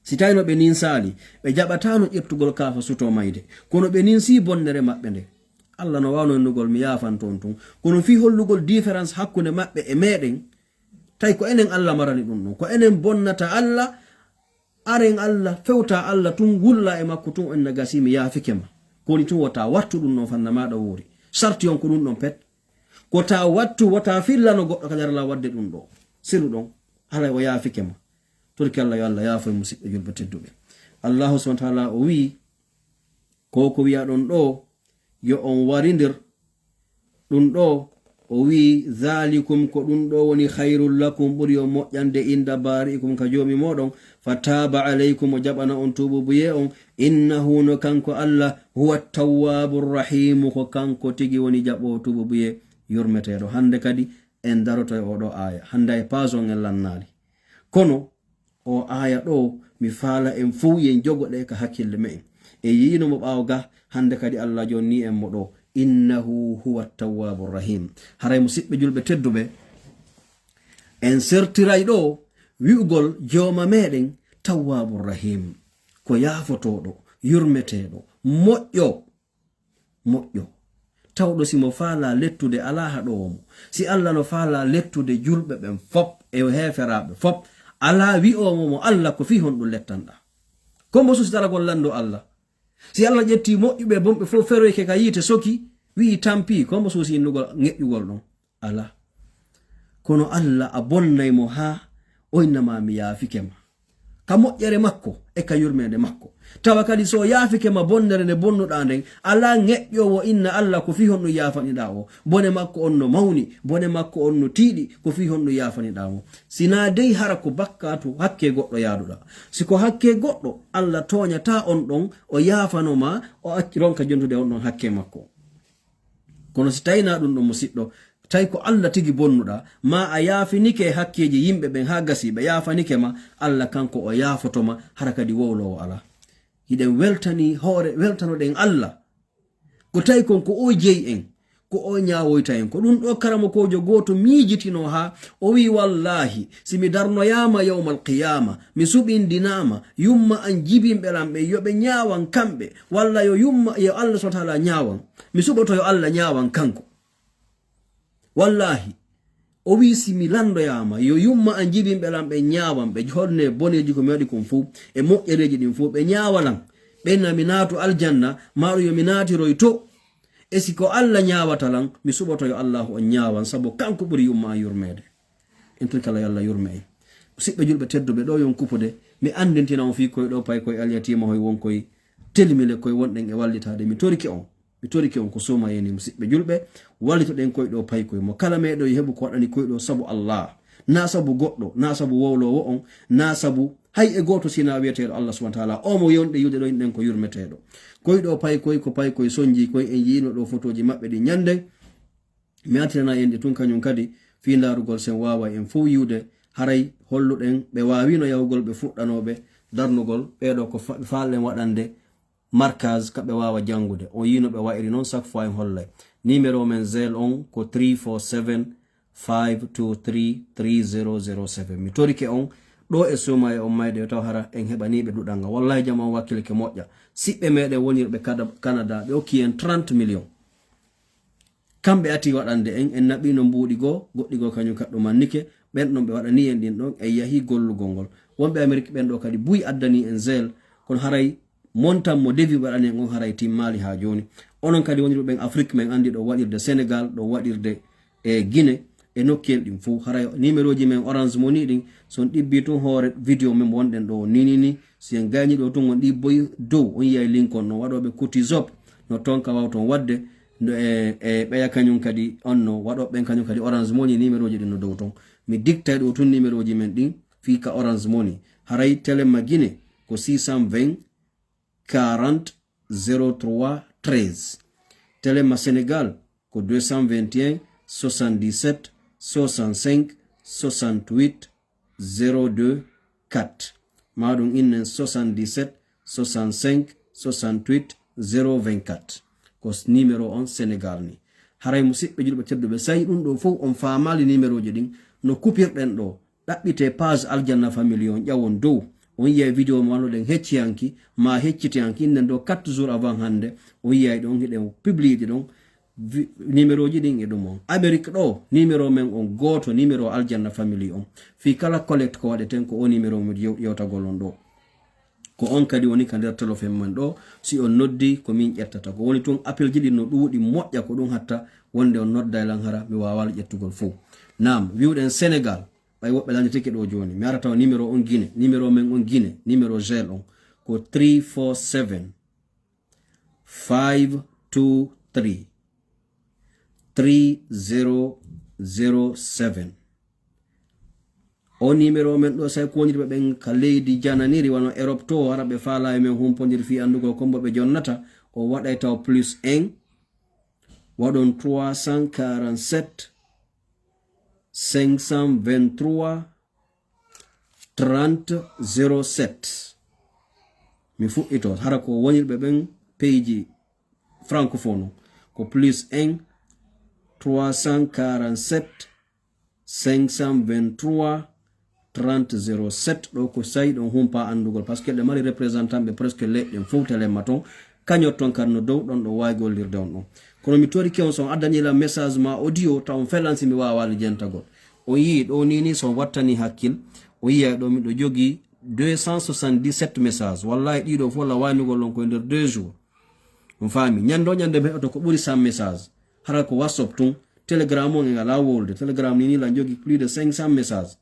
Si tawino ɓe ninsaali, ɓe jaɓataano ƴettugol kaafa suto mayde. Kono ɓe ninsi bonnere maɓɓe nde. Allah no waawno innugol, mi yaafan ton tun. Kono fii hollugol différence hakkunde maɓɓe e meɗen, tawi ko enen Allah marani ɗum ɗon. Ko enen bonnata Allah, aren Allah, fewta Allah tun, wulla e makko tun, on na gasi, mi yaafike ma. Ko woni tun wota wattu ɗum ɗon fanna maɗa wuuri. Sarti on ko ɗum ɗon pet. Ko ta wattu, wota fillano goɗɗo ka nder Allah wadde ɗum ɗo. Selu ɗon, haray o yaafike ma. Torki Allah, yo Allah yaafo e musiɓɓe julɓe tedduɓe. Allahu subhanahu wa ta'ala o wi'i, ko ko wi'a ɗon ɗo, yo on warindir ɗum ɗo, o wi'i, "Zalikum, ko ɗum ɗo woni khairul lakum, ɓuri on moƴƴande inda bari'ikum ka joomi moɗon, fa taba alaykum, o jaɓana on tuububuye on, innahu, no kanko Allah, huwa tawwabur rahimu, ko kanko tigi woni jaɓo tuububuye yurmeteeɗo." Hande kadi en daroto e oɗo aya. Hande e pason en lannaali. Kono o aya ɗo, mi faala en fow yen jogo ɗe ka hakkille me'en. E yiino mo ɓaawo ga, hande kadi Allah jonni en mo ɗo. Innahu huwa tawwabur rahim. Haray musiɓɓe julɓe tedduɓe, en sertiray ɗo wi'ugol jooma meɗen tawwabur rahim. Ko yaafotoɗo, yurmeteɗo, moƴƴo. Moƴƴo. Tawɗo si mo faala lettude alaa haɗoowo mo. Si Allah no faala lettude julɓe ɓen fop e heeferaaɓe fop, alaa wi'oowo mo Allah ko fii honɗum lettanɗaa. Ko mbo suusi daragol lanndo Allah. Si Allah ƴetti moƴƴuɓe e bonɓe fof feroyke ka yiite soki, wi'i tampi, ko mbo suusi innugol ŋeƴƴugol ɗon. Alaa. Kono Allah a bonnay mo haa o inna ma mi yaafike ma. Ka moƴƴere makko e ka yurmeende makko. Tawa kadi so o yaafike ma bonnere nde bonnuɗaa nden, alaa ŋeƴƴoowo inna Allah ko fii honɗum yaafaniɗaa o. Bone makko on no mawni, bone makko on no tiiɗi, ko fii honɗum yaafaniɗaa mo. Sinaa dey hara ko bakkaatu hakkee goɗɗo yaaduɗaa. Si ko hakkee goɗɗo, Allah tooñataa on ɗon, o yaafano ma, o acci ronka jontude on ɗon hakkee makko. Kono si tawinaa ɗum ɗon, musiɗɗo, tawi ko Allah tigi bonnuɗaa, maa a yaafinike hakkeeji yimɓe ɓen haa gasii ɓe yaafanike ma, Allah kanko o yaafoto ma, hara kadi wowloowo alaa. Hiɗen weltanii hoore, weltanoɗen Allah. Ko tawi kon ko o jeyi en, ko o ñaawoyta en. Ko ɗum ɗo karamokoojo gooto miijitino haa o wi'i, "Wallaahi, si mi darnoyaama yawmal qiyaama, mi suɓindinaama, yumma an jibinɓe lan ɓen, yo ɓe ñaawan kamɓe, walla yo yumma, yo Allah subhanahu wa ta'ala ñaawan. Mi suɓoto yo Allah ñaawan kanko." Wallahi, o wi si mi lanndoyaama, yo yumma an jibinɓe lan ɓe ñaawan, ɓe holne boneeji ko mi waɗi kon fow, e moƴƴereeji ɗin fow, ɓe ñaawa lan, ɓe na mi naatu aljanna, maa ɗum yo mi naatiroy to. E si ko Alla ñaawata lan, mi suɓoto yo Allaahu on ñaawan, sabu kanko ɓuri yumma an yurmeede. En tun kala yo Alla yurme en. Siɓɓe julɓe tedduɓe ɗo yon kupude, mi anndintina on fii koy ɗo pay koy alyatiima hoy won koy telmile koy wonɗen e wallitaade. Mi torike on, mi torike on ko soma yeni mo siɓɓe julɓe, wallitoɗen koy ɗo pay koy mo kala meɗo yo heɓu ko waɗani koy ɗo sabu Allah, na sabu goɗɗo, na sabu wowlowo on, na sabu hay e gooto sina wiyeteeɗo Allah subhanahu wa ta'ala, o mo yonɗe yude ɗo inɗen ko yurmeteeɗo. Koy ɗo pay koy ko pay koy sonji koy en yiino ɗo fotoji maɓɓe ɗi ñanden. Mi artirana en ɗi tun kañum kadi fii ndaarugol sen waawa en fow yiwde haray holluɗen ɓe waawino yahugol ɓe fuɗɗanooɓe darnugol ɓeeɗo ko fa- ɓe faalɗen waɗande markaz ka ɓe waawa janngude. On yiino ɓe wa'iri noon chaque fois en hollay. Numéro men zel on ko three four seven five two three three zero zero seven. Mi torike on ɗo e suuma e on mayde yo taw hara en heɓaniiɓe duɗal ngal. Wallahi jama on wakkilike moƴƴa. Siɓɓe meɗen wonirɓe kada- Canada ɓe okki en trente millions. Kamɓe ati waɗande en, en naɓino mbuuɗi goo, goɗɗi goo kañum kaɗɗum mannike, ɓen ɗon ɓe waɗani en ɗin ɗon, en yahi gollugol ngol. Wonɓe Amerik ɓen ɗo kadi buy addani en zel, kono haray montan mo devi waɗani en on haray timmaali haa jooni. Onon kadi wonirɓe ɓen Afrik men anndi ɗo waɗirde Senegal, ɗo waɗirde e Guinée, e nokkuyel ɗin fow. Haray numéroji men Orange Money ɗin, so on ɗibbi tun hoore vidéo men wonɗen ɗo o ninini, si en gayni ɗo tun on ɗibboyi dow, on yiyay link on ɗon waɗoɓe Kutizop, no toon ka wawton waɗde, no e, e ɓeya kañum kadi on no waɗoɓe ɓen kañum kadi Orange Money numéroji ɗin no dow toon. Mi diktay ɗo tun numéroji men ɗin fii ka Orange Money. Haray Telemma Guinée ko six cent vingt quarante zéro trois treize. Telemma Sénégal ko deux cent vingt et un soixante-dix-sept soixante-cinq soixante-huit zéro deux quatre. Maa ɗum innen soixante-dix-sept soixante-cinq soixante-huit zéro vingt-quatre. Ko s- numéro on Sénégal ni. Haray musidɓe julɓe tedduɓe, sayi ɗum ɗo fof on faamaali numéroji ɗin no kupirɗen ɗo. Ɗaɓɓite page Aljanna Family on ƴawon dow. On yiyay vidéo mo wannoɗen hecciyanki, ma heccitiyanki, innen ɗo quatre jours avant hannde. On yiyay ɗon hiɗen publiyde ɗon. Vi- numéroji ɗin e ɗum on. Amérique ɗo, numéro men on gooto, numéro Aljanna Family on. Fii kala collecte ko waɗeten ko o numéro mo yew- yewtagol on ɗo. Ko on kadi woni ka nder téléphone men ɗo. Si on noddi, ko min ƴettata. Ko woni tun appelji ɗin no ɗuuɗi moƴƴa, ko ɗum hatta wonde on nodday lan hara mi waawaa ƴettugol fow. Naam, wiwɗen Sénégal, ɓay woɓɓe lannditike ɗo jooni. Mi ara tawa numéro on Guinée, numéro men on Guinée, numéro gel on ko three four seven five two three three zero zero seven. O numéro men ɗo, say ko wonirɓe ɓen ka leydi jananiri, wano Europe to, hara ɓe faala e men humpondir fii anndugol kombo ɓe jonnata, o waɗay taw plus un, waɗon trois cent quarante-sept cinq cent vingt-trois trente zéro sept. Mi fuɗɗito, hara ko wonirɓe ɓen peyji francophone, ko plus un trois cent quarante-sept cinq cent vingt-trois trente zéro sept. Ɗo ko sayi ɗon humpa anndugol, parce que ɗe mari représentant ɓe presque leɗɗen fof Telemma ton, kañot ton kadi no dow ɗon ɗo waawi gollirde on ɗon. Kono mi torike on, so on addani lan message ma audio, taw on felan si mi waawaali jentagol. O yii ɗo ni, ni so on wattani hakkil, o yiya ɗo miɗo jogii deux cent soixante-dix-sept message. Wallahi ɗiɗo fof la waynugol on koye nder deux jours. On faami? Ñande o ñande mi heɓoto ko ɓuri cent message. Hara ko WhatsApp tun, Telegram on e ngalaa wowlude. Telegram ni, ni lan jogii plus de cinq cent message.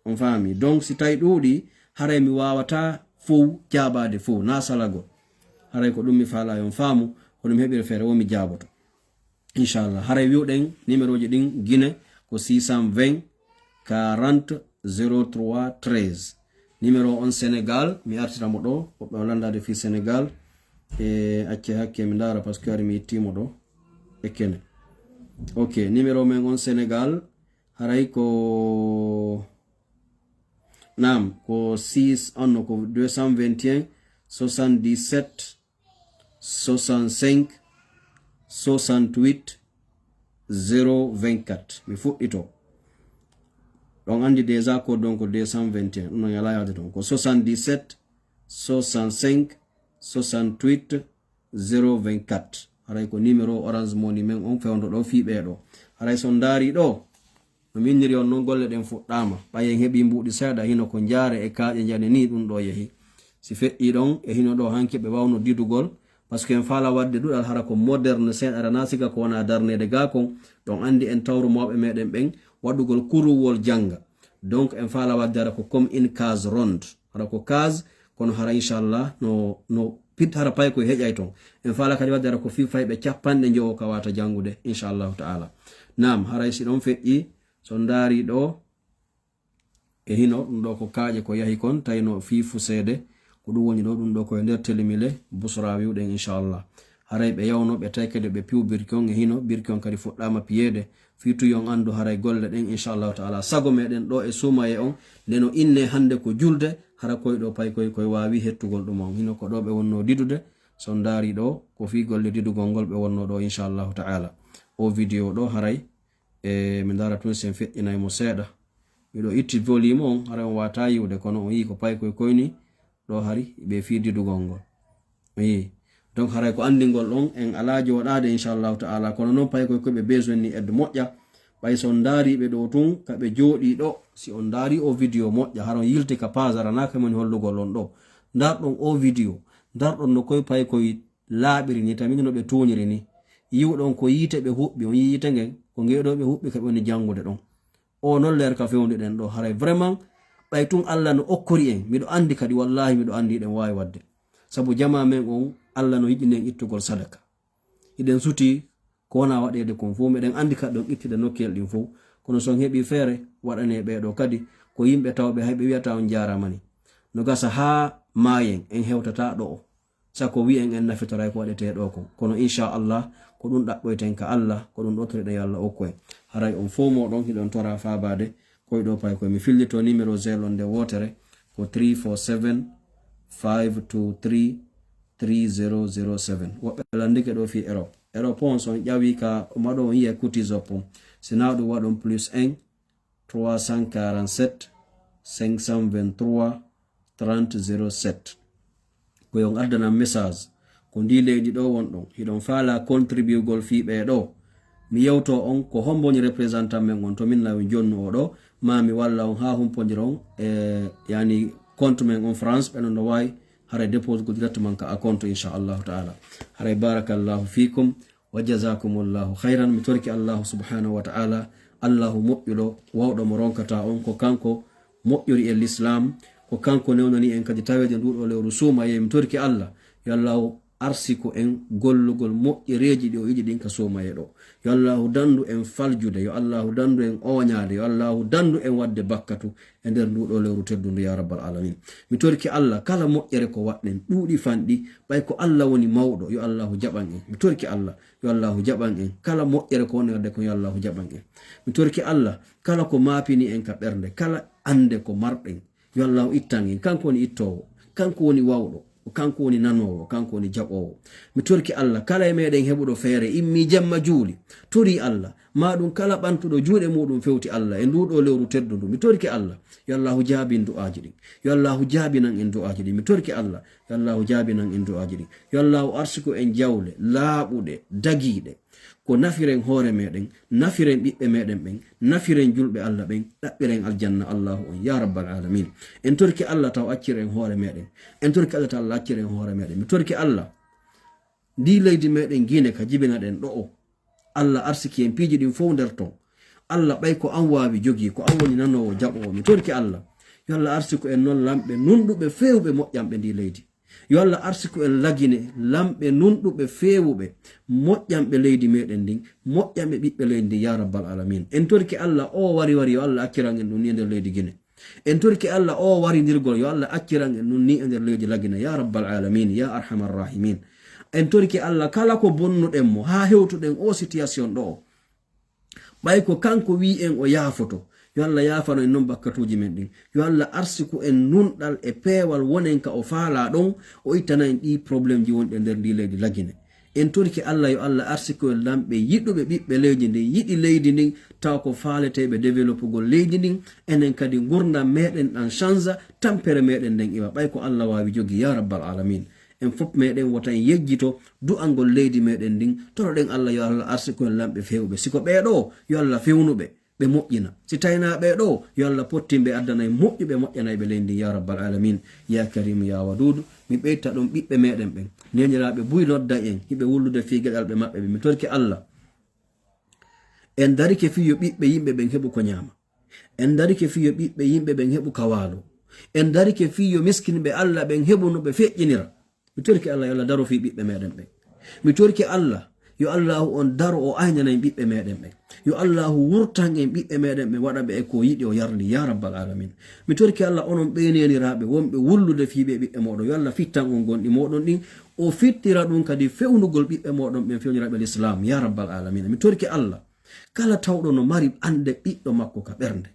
On faami? Donc si tawi ɗuuɗi, haray mi waawata fow jaabaade fow, na salagol. Haray ko ɗum mi faala yon faamu, ko ɗum heɓiri feere wo mi jaaboto. Inchallah. Haray wiwɗen numéroji ɗin Guinée ko six cent vingt quarante zéro trois treize. Numéro on Sénégal, mi artira mo ɗo, woɓɓe o landaade fii Sénégal. E acce hakke mi ndaara, parce que ari mi itti mo ɗo. E kene. Ok, numéro men on Sénégal, haray ko, naam, ko six, on no ko deux cent vingt et un soixante-dix-sept soixante-cinq soixante-huit zéro vingt-quatre. Mi fuɗɗito. Ɗon anndi déjà ko donc deux cent vingt et un, ɗum no yala yaade toon. Ko soixante-dix-sept soixante-cinq soixante-huit zéro vingt-quatre. Haray ko numéro Orange Money men on fewndo ɗo fii ɓee ɗo. Haray so on ndaari ɗo, no mi inniri on non, golle ɗen fuɗɗaama. Ɓay en heɓii mbuuɗi seeɗa, hino ko njaare e kaaƴe njane nii ɗum ɗo yehi. Si feƴƴii ɗon, e hino ɗo hanki ɓe wawno didugol, parce que en faala waɗde duɗal hara ko moderne seeɗa, hara na siga ko wona darneede gaa kon. Ɗon anndi en tawru mawɓe meɗen ɓen waɗugol kuruwol jannga. Donc en faala waɗde hara ko comme une case ronde. Hara ko case, kono hara inchallah no, no pit hara pay koye heƴay ton. En faala kadi waɗde hara ko fii fayɓe capanɗe njowo ka wata janngude, inchallahu ta'ala. Naam, haray si ɗon feƴƴi, so ndaari ɗo, e hino ɗum ɗo ko kaaƴe ko yahi kon, tawi no fii fuseede, ko ɗum woni ɗo, ɗum ɗo ko e nder telimile, busra wiwɗen, inchallah. Haray ɓe yawno, ɓe tawi kadi ɓe piw birki on, e hino birki on kadi fuɗɗaama piyeede, fii tuyon anndu haray golle ɗen, inchallahu ta'ala. Sago meɗen ɗo e suumaye on, nde no inne hannde ko julde, hara koy ɗo pay koy, koy waawi hettugol ɗum on. Hino ko ɗo ɓe wonno didude, so ndaari ɗo, ko fii golle didugol ngol ɓe wonno ɗo, inchallahu ta'ala. O vidéo ɗo haray, e mi ndaara tun sen feƴƴinay mo seeɗa. Miɗo itti volume on, haray on wata yiwde, kono on yii ko pay koy koy ni, ɗo hari ɓe fii didugol ngol. On yii. Donc haray ko anndingol ɗon, en alaa jooɗaade, inchallahu ta'ala, kono non pay koy koy ɓe besoin ni aide moƴƴa. Ɓay so on ndaari ɓe ɗo tun, ka ɓe jooɗii ɗo, si on ndaari o vidéo moƴƴa, hara on yilti ka page, hara na ka min hollugol on ɗo. Ndaar ɗon o vidéo, ndaar ɗon no koy pay koy laaɓiri ni, tawi no ɓe tuuniri ni. Yiwɗon ko yiite ɓe huɓɓi, on yii yiite ngen, ko nge ɗo ɓe huɓɓi ka ɓe woni janngude ɗon. O non leer ka fewndi ɗen ɗo, haray vraiment, ɓay tun Allah no okkori en, miɗo anndi kadi, wallahi miɗo anndi hiɗen waawi waɗde. Sabu jamaa men on, Allah no yiɗi en ittugol sadaka. Hiɗen suti ko wona waɗeede kon fow, miɗen anndi ka ɗon ittude nokkel ɗin fow. Kono so on heɓii feere, waɗanee ɓee ɗo kadi, ko yimɓe tawɓe hay ɓe wiyata on jaaraama ni. No gasa haa maayen, en hewtata ɗo o. Sako wi'en en nafitoray ko waɗetee ɗo kon. Kono inchallah, ko ɗum ɗaɓɓoyten ka Allah, ko ɗum ɗotoriɗen yo Allah okku en. Haray on fow moɗon hiɗon tora faabaade, koy ɗo pay koy. Mi fillito numéro zelo nde wootere, ko three four seven, five two three, three zero zero seven. Woɓɓe landike ɗo fii Europe. Europe on, so on ƴawi ka, o maɗo on yiya Kutizop on. Si na ɗum waɗon plus un, trois cent quarante-sept, cinq cent vingt-trois, trente zéro sept. Ko yo on addanan message. Ko ndi leydi ɗo wonɗon. Hiɗon faala contribugol fii ɓee ɗo. Mi yewto on ko hombo woni représentant men on to min lawi jonnu o ɗo. Ma mi walla on haa humpondira on e, yani, compte men on France, ɓe non no waawi haray dépose go directement ka a compte, inchallahu ta'ala. Haray barakallahu fiikum. Wa jazakumullahu khairan. Mi torki Allahu subhanahu wa ta'ala, Allahu moƴƴuɗo, wawɗo mo ronkata on, ko kanko moƴƴori e l'islam, ko kanko newnani en kadi taweede nduɗo lewru suumaye. Mi torki Allah, yo Allahu arsiku en gollugol moƴƴereeji ɗi o yiɗi ɗin ka suumaye ɗo. Yo Allahu dandu en faljude, yo Allahu dandu en ooñaade, yo Allahu dandu en waɗde bakkatu e nder nduɗo lewru teddundu, ya rabbal alamin. Mi torki Allah, kala moƴƴere ko waɗɗen, ɗuuɗi fanɗi, ɓay ko Allah woni mawɗo, yo Allahu jaɓan en. Mi torki Allah, yo Allahu jaɓan en. Kala moƴƴere ko woni wadde kon, yo Allahu jaɓan en. Mi torki Allah, kala ko maapini en ka ɓernde, kala annde ko marɗen, yo Allahu ittan en. Kanko woni ittoowo, kanko woni wawɗo, kanko woni nanoowo, kanko woni jaɓoowo. Mi torki Allah, kala e meɗen heɓuɗo feere, immi jamma juuli, tori Allah, ma ɗum kala ɓantuɗo juuɗe muɗum fewti Allah e nduɗo lewru teddundu. Mi torki Allah, yo Allahu jaabin du'aaji ɗin. Yo Allahu jaabinan en du'aaji ɗin. Mi torki Allah, yo Allahu jaabinan en du'aaji ɗin. Yo Allahu arsiku en jawle laaɓuɗe, dagiiɗe. Ko nafiren hoore meɗen, nafiren ɓiɓɓe meɗen ɓen, nafiren julɓe Allah ɓen, ɗaɓɓiren aljanna Allahu on, ya rabbal alamin. En torki Allah taw accir en hoore meɗen. En torki Allah taw Allah accir en hoore meɗen. Mi torki Allah, ndi leydi meɗen Gine ka jibinaɗen ɗo o. Allah arsiki en piiji ɗin fow nder ton. Allah ɓay ko an waawi jogii, ko an woni nanoowo, jaɓoowo. Mi torki Allah, yo Allah arsiku en non lamɓe nunɗuɓe, feewɓe, moƴƴanɓe ndi leydi. Yo Allah arsiku en Lagine, lamɓe nunɗuɓe, feewuɓe, moƴƴanɓe leydi meɗen ndin, moƴƴanɓe ɓiɓɓe leydi ndin, ya rabbal alamin. En torki Allah, o wari wari, yo Allah acciran en ɗum ni e nder leydi Gine. En torki Allah, o warindirgol, yo Allah acciran en ɗum ni e nder leydi Lagine, ya rabbal alamin, ya arhamar rahimin. En torki Allah, kala ko bonnuɗen mo, haa hewtuɗen o situation ɗo o. Ɓay ko kanko wi'i en o yaafoto, yo Allah yaafano en non bakkatuuji men ɗin. Yo Allah arsiku en nunɗal e peewal wonen ka o faalaa ɗon, o ittana en ɗii problème ji wonɗi e nder ndi leydi Lagine. En torki Allah, yo Allah arsiku en lamɓe yiɗuɓe ɓiɓɓe leydi ndin, yiɗi leydi ndin, tawa ko faaleteeɓe développugol leydi ndin. Enen kadi ngurndan meɗen ɗan change, tampere meɗen nden iwa. Ɓay ko Allah waawi jogii, ya rabbal alamin. En fof meɗen wota en yejjito du'angol leydi meɗen ndin, toroɗen Allah yo Allah arsiku en lamɓe feewɓe. Si ko ɓee ɗoo, yo Allah fewnu ɓe, ɓe moƴƴina. Si taynaa ɓee ɗoo, yo Allah pottin ɓe, addana en moƴƴuɓe, moƴƴana ɓe leydi ndin, ya rabbal alamin. Ya Karimu, ya Waduudu, mi ɓeyta ɗon ɓiɓɓe meɗen ɓen. Neeniraaɓe buy nodda en, hiɓe wullude fii geɗalɓe maɓɓe ɓe. Mi torike Allah, en darike fii yo ɓiɓɓe yimɓe ɓen heɓu ko ñaama. En darike fii yo ɓiɓɓe yimɓe ɓen heɓu ka waalo. En darike fii yo miskinɓe Allah ɓen heɓu no ɓe feƴƴinira. Mi torike Allah yo Allah daro fii ɓiɓɓe meɗen ɓen. Mi torike Allah yo Allahu on daro o aynana en ɓiɓɓe meɗen ɓen. Yo Allahu wurtan en ɓiɓɓe meɗen ɓen, waɗa ɓe e ko yiɗi o yarli, ya rabbal alamin. Mi torike Allah onon ɓe neeniraaɓe wonɓe wullude fii ɓe ɓiɓɓe moɗon. Yo Allah fittan on gonɗi moɗon ɗin. O fittira ɗum kadi fewnugol ɓiɓɓe moɗon ɓen, fewnira ɓe l'islam, ya rabbal alamin. Mi torike Allah kala tawɗo no mari annde ɓiɗɗo makko ka ɓernde.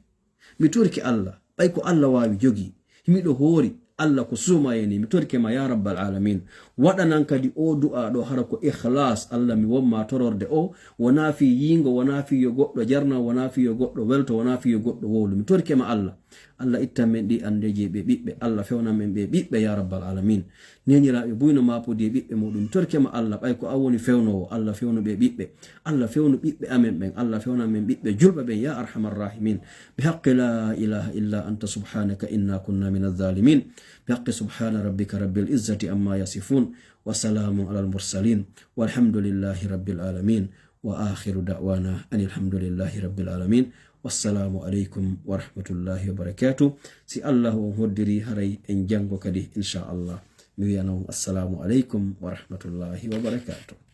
Mi torike Allah, ɓay ko Allah waawi jogii. Miɗo hoori Allah ko suumayee ni. Mi torike ma ya rabbal alamin. Waɗanan kadi o du'a ɗo hara ko ikhlas. Allah, mi wonma tororde o, wonaa fii yiingo, wonaa fii yo goɗɗo jarna, wonaa fii yo goɗɗo welto, wonaa fii yo goɗɗo wowlu. Mi torike ma Allah. Allah ittan men ɗi anndeeji e ɓe ɓiɓɓe. Allah fewnan men ɓe ɓiɓɓe ya rabbal alamin. Neeniraaɓe buy no maapodi e ɓiɓɓe muɗum. Mi torike ma Allah, ɓay ko an woni fewnoowo, Allah fewnu ɓe ɓiɓɓe. Allah fewnu ɓiɓɓe amen ɓen. Allah fewnan men ɓiɓɓe julɓe ɓen, ya arhamar rahimin. بحق لا إله إلا أنت سبحانك إنا كنا من الظالمين. بحق سبحان ربك رب العزة عما يصفون. وسلام على المرسلين. والحمد لله رب العالمين. وآخر دعوانا أن الحمد لله رب العالمين. والسلام عليكم ورحمة الله وبركاته. Si Allah on hoddiri haray en janngo kadi, insha Allah. Mi wi'ana on assalamu aleykum wa rahmatullahi wa barakatuh.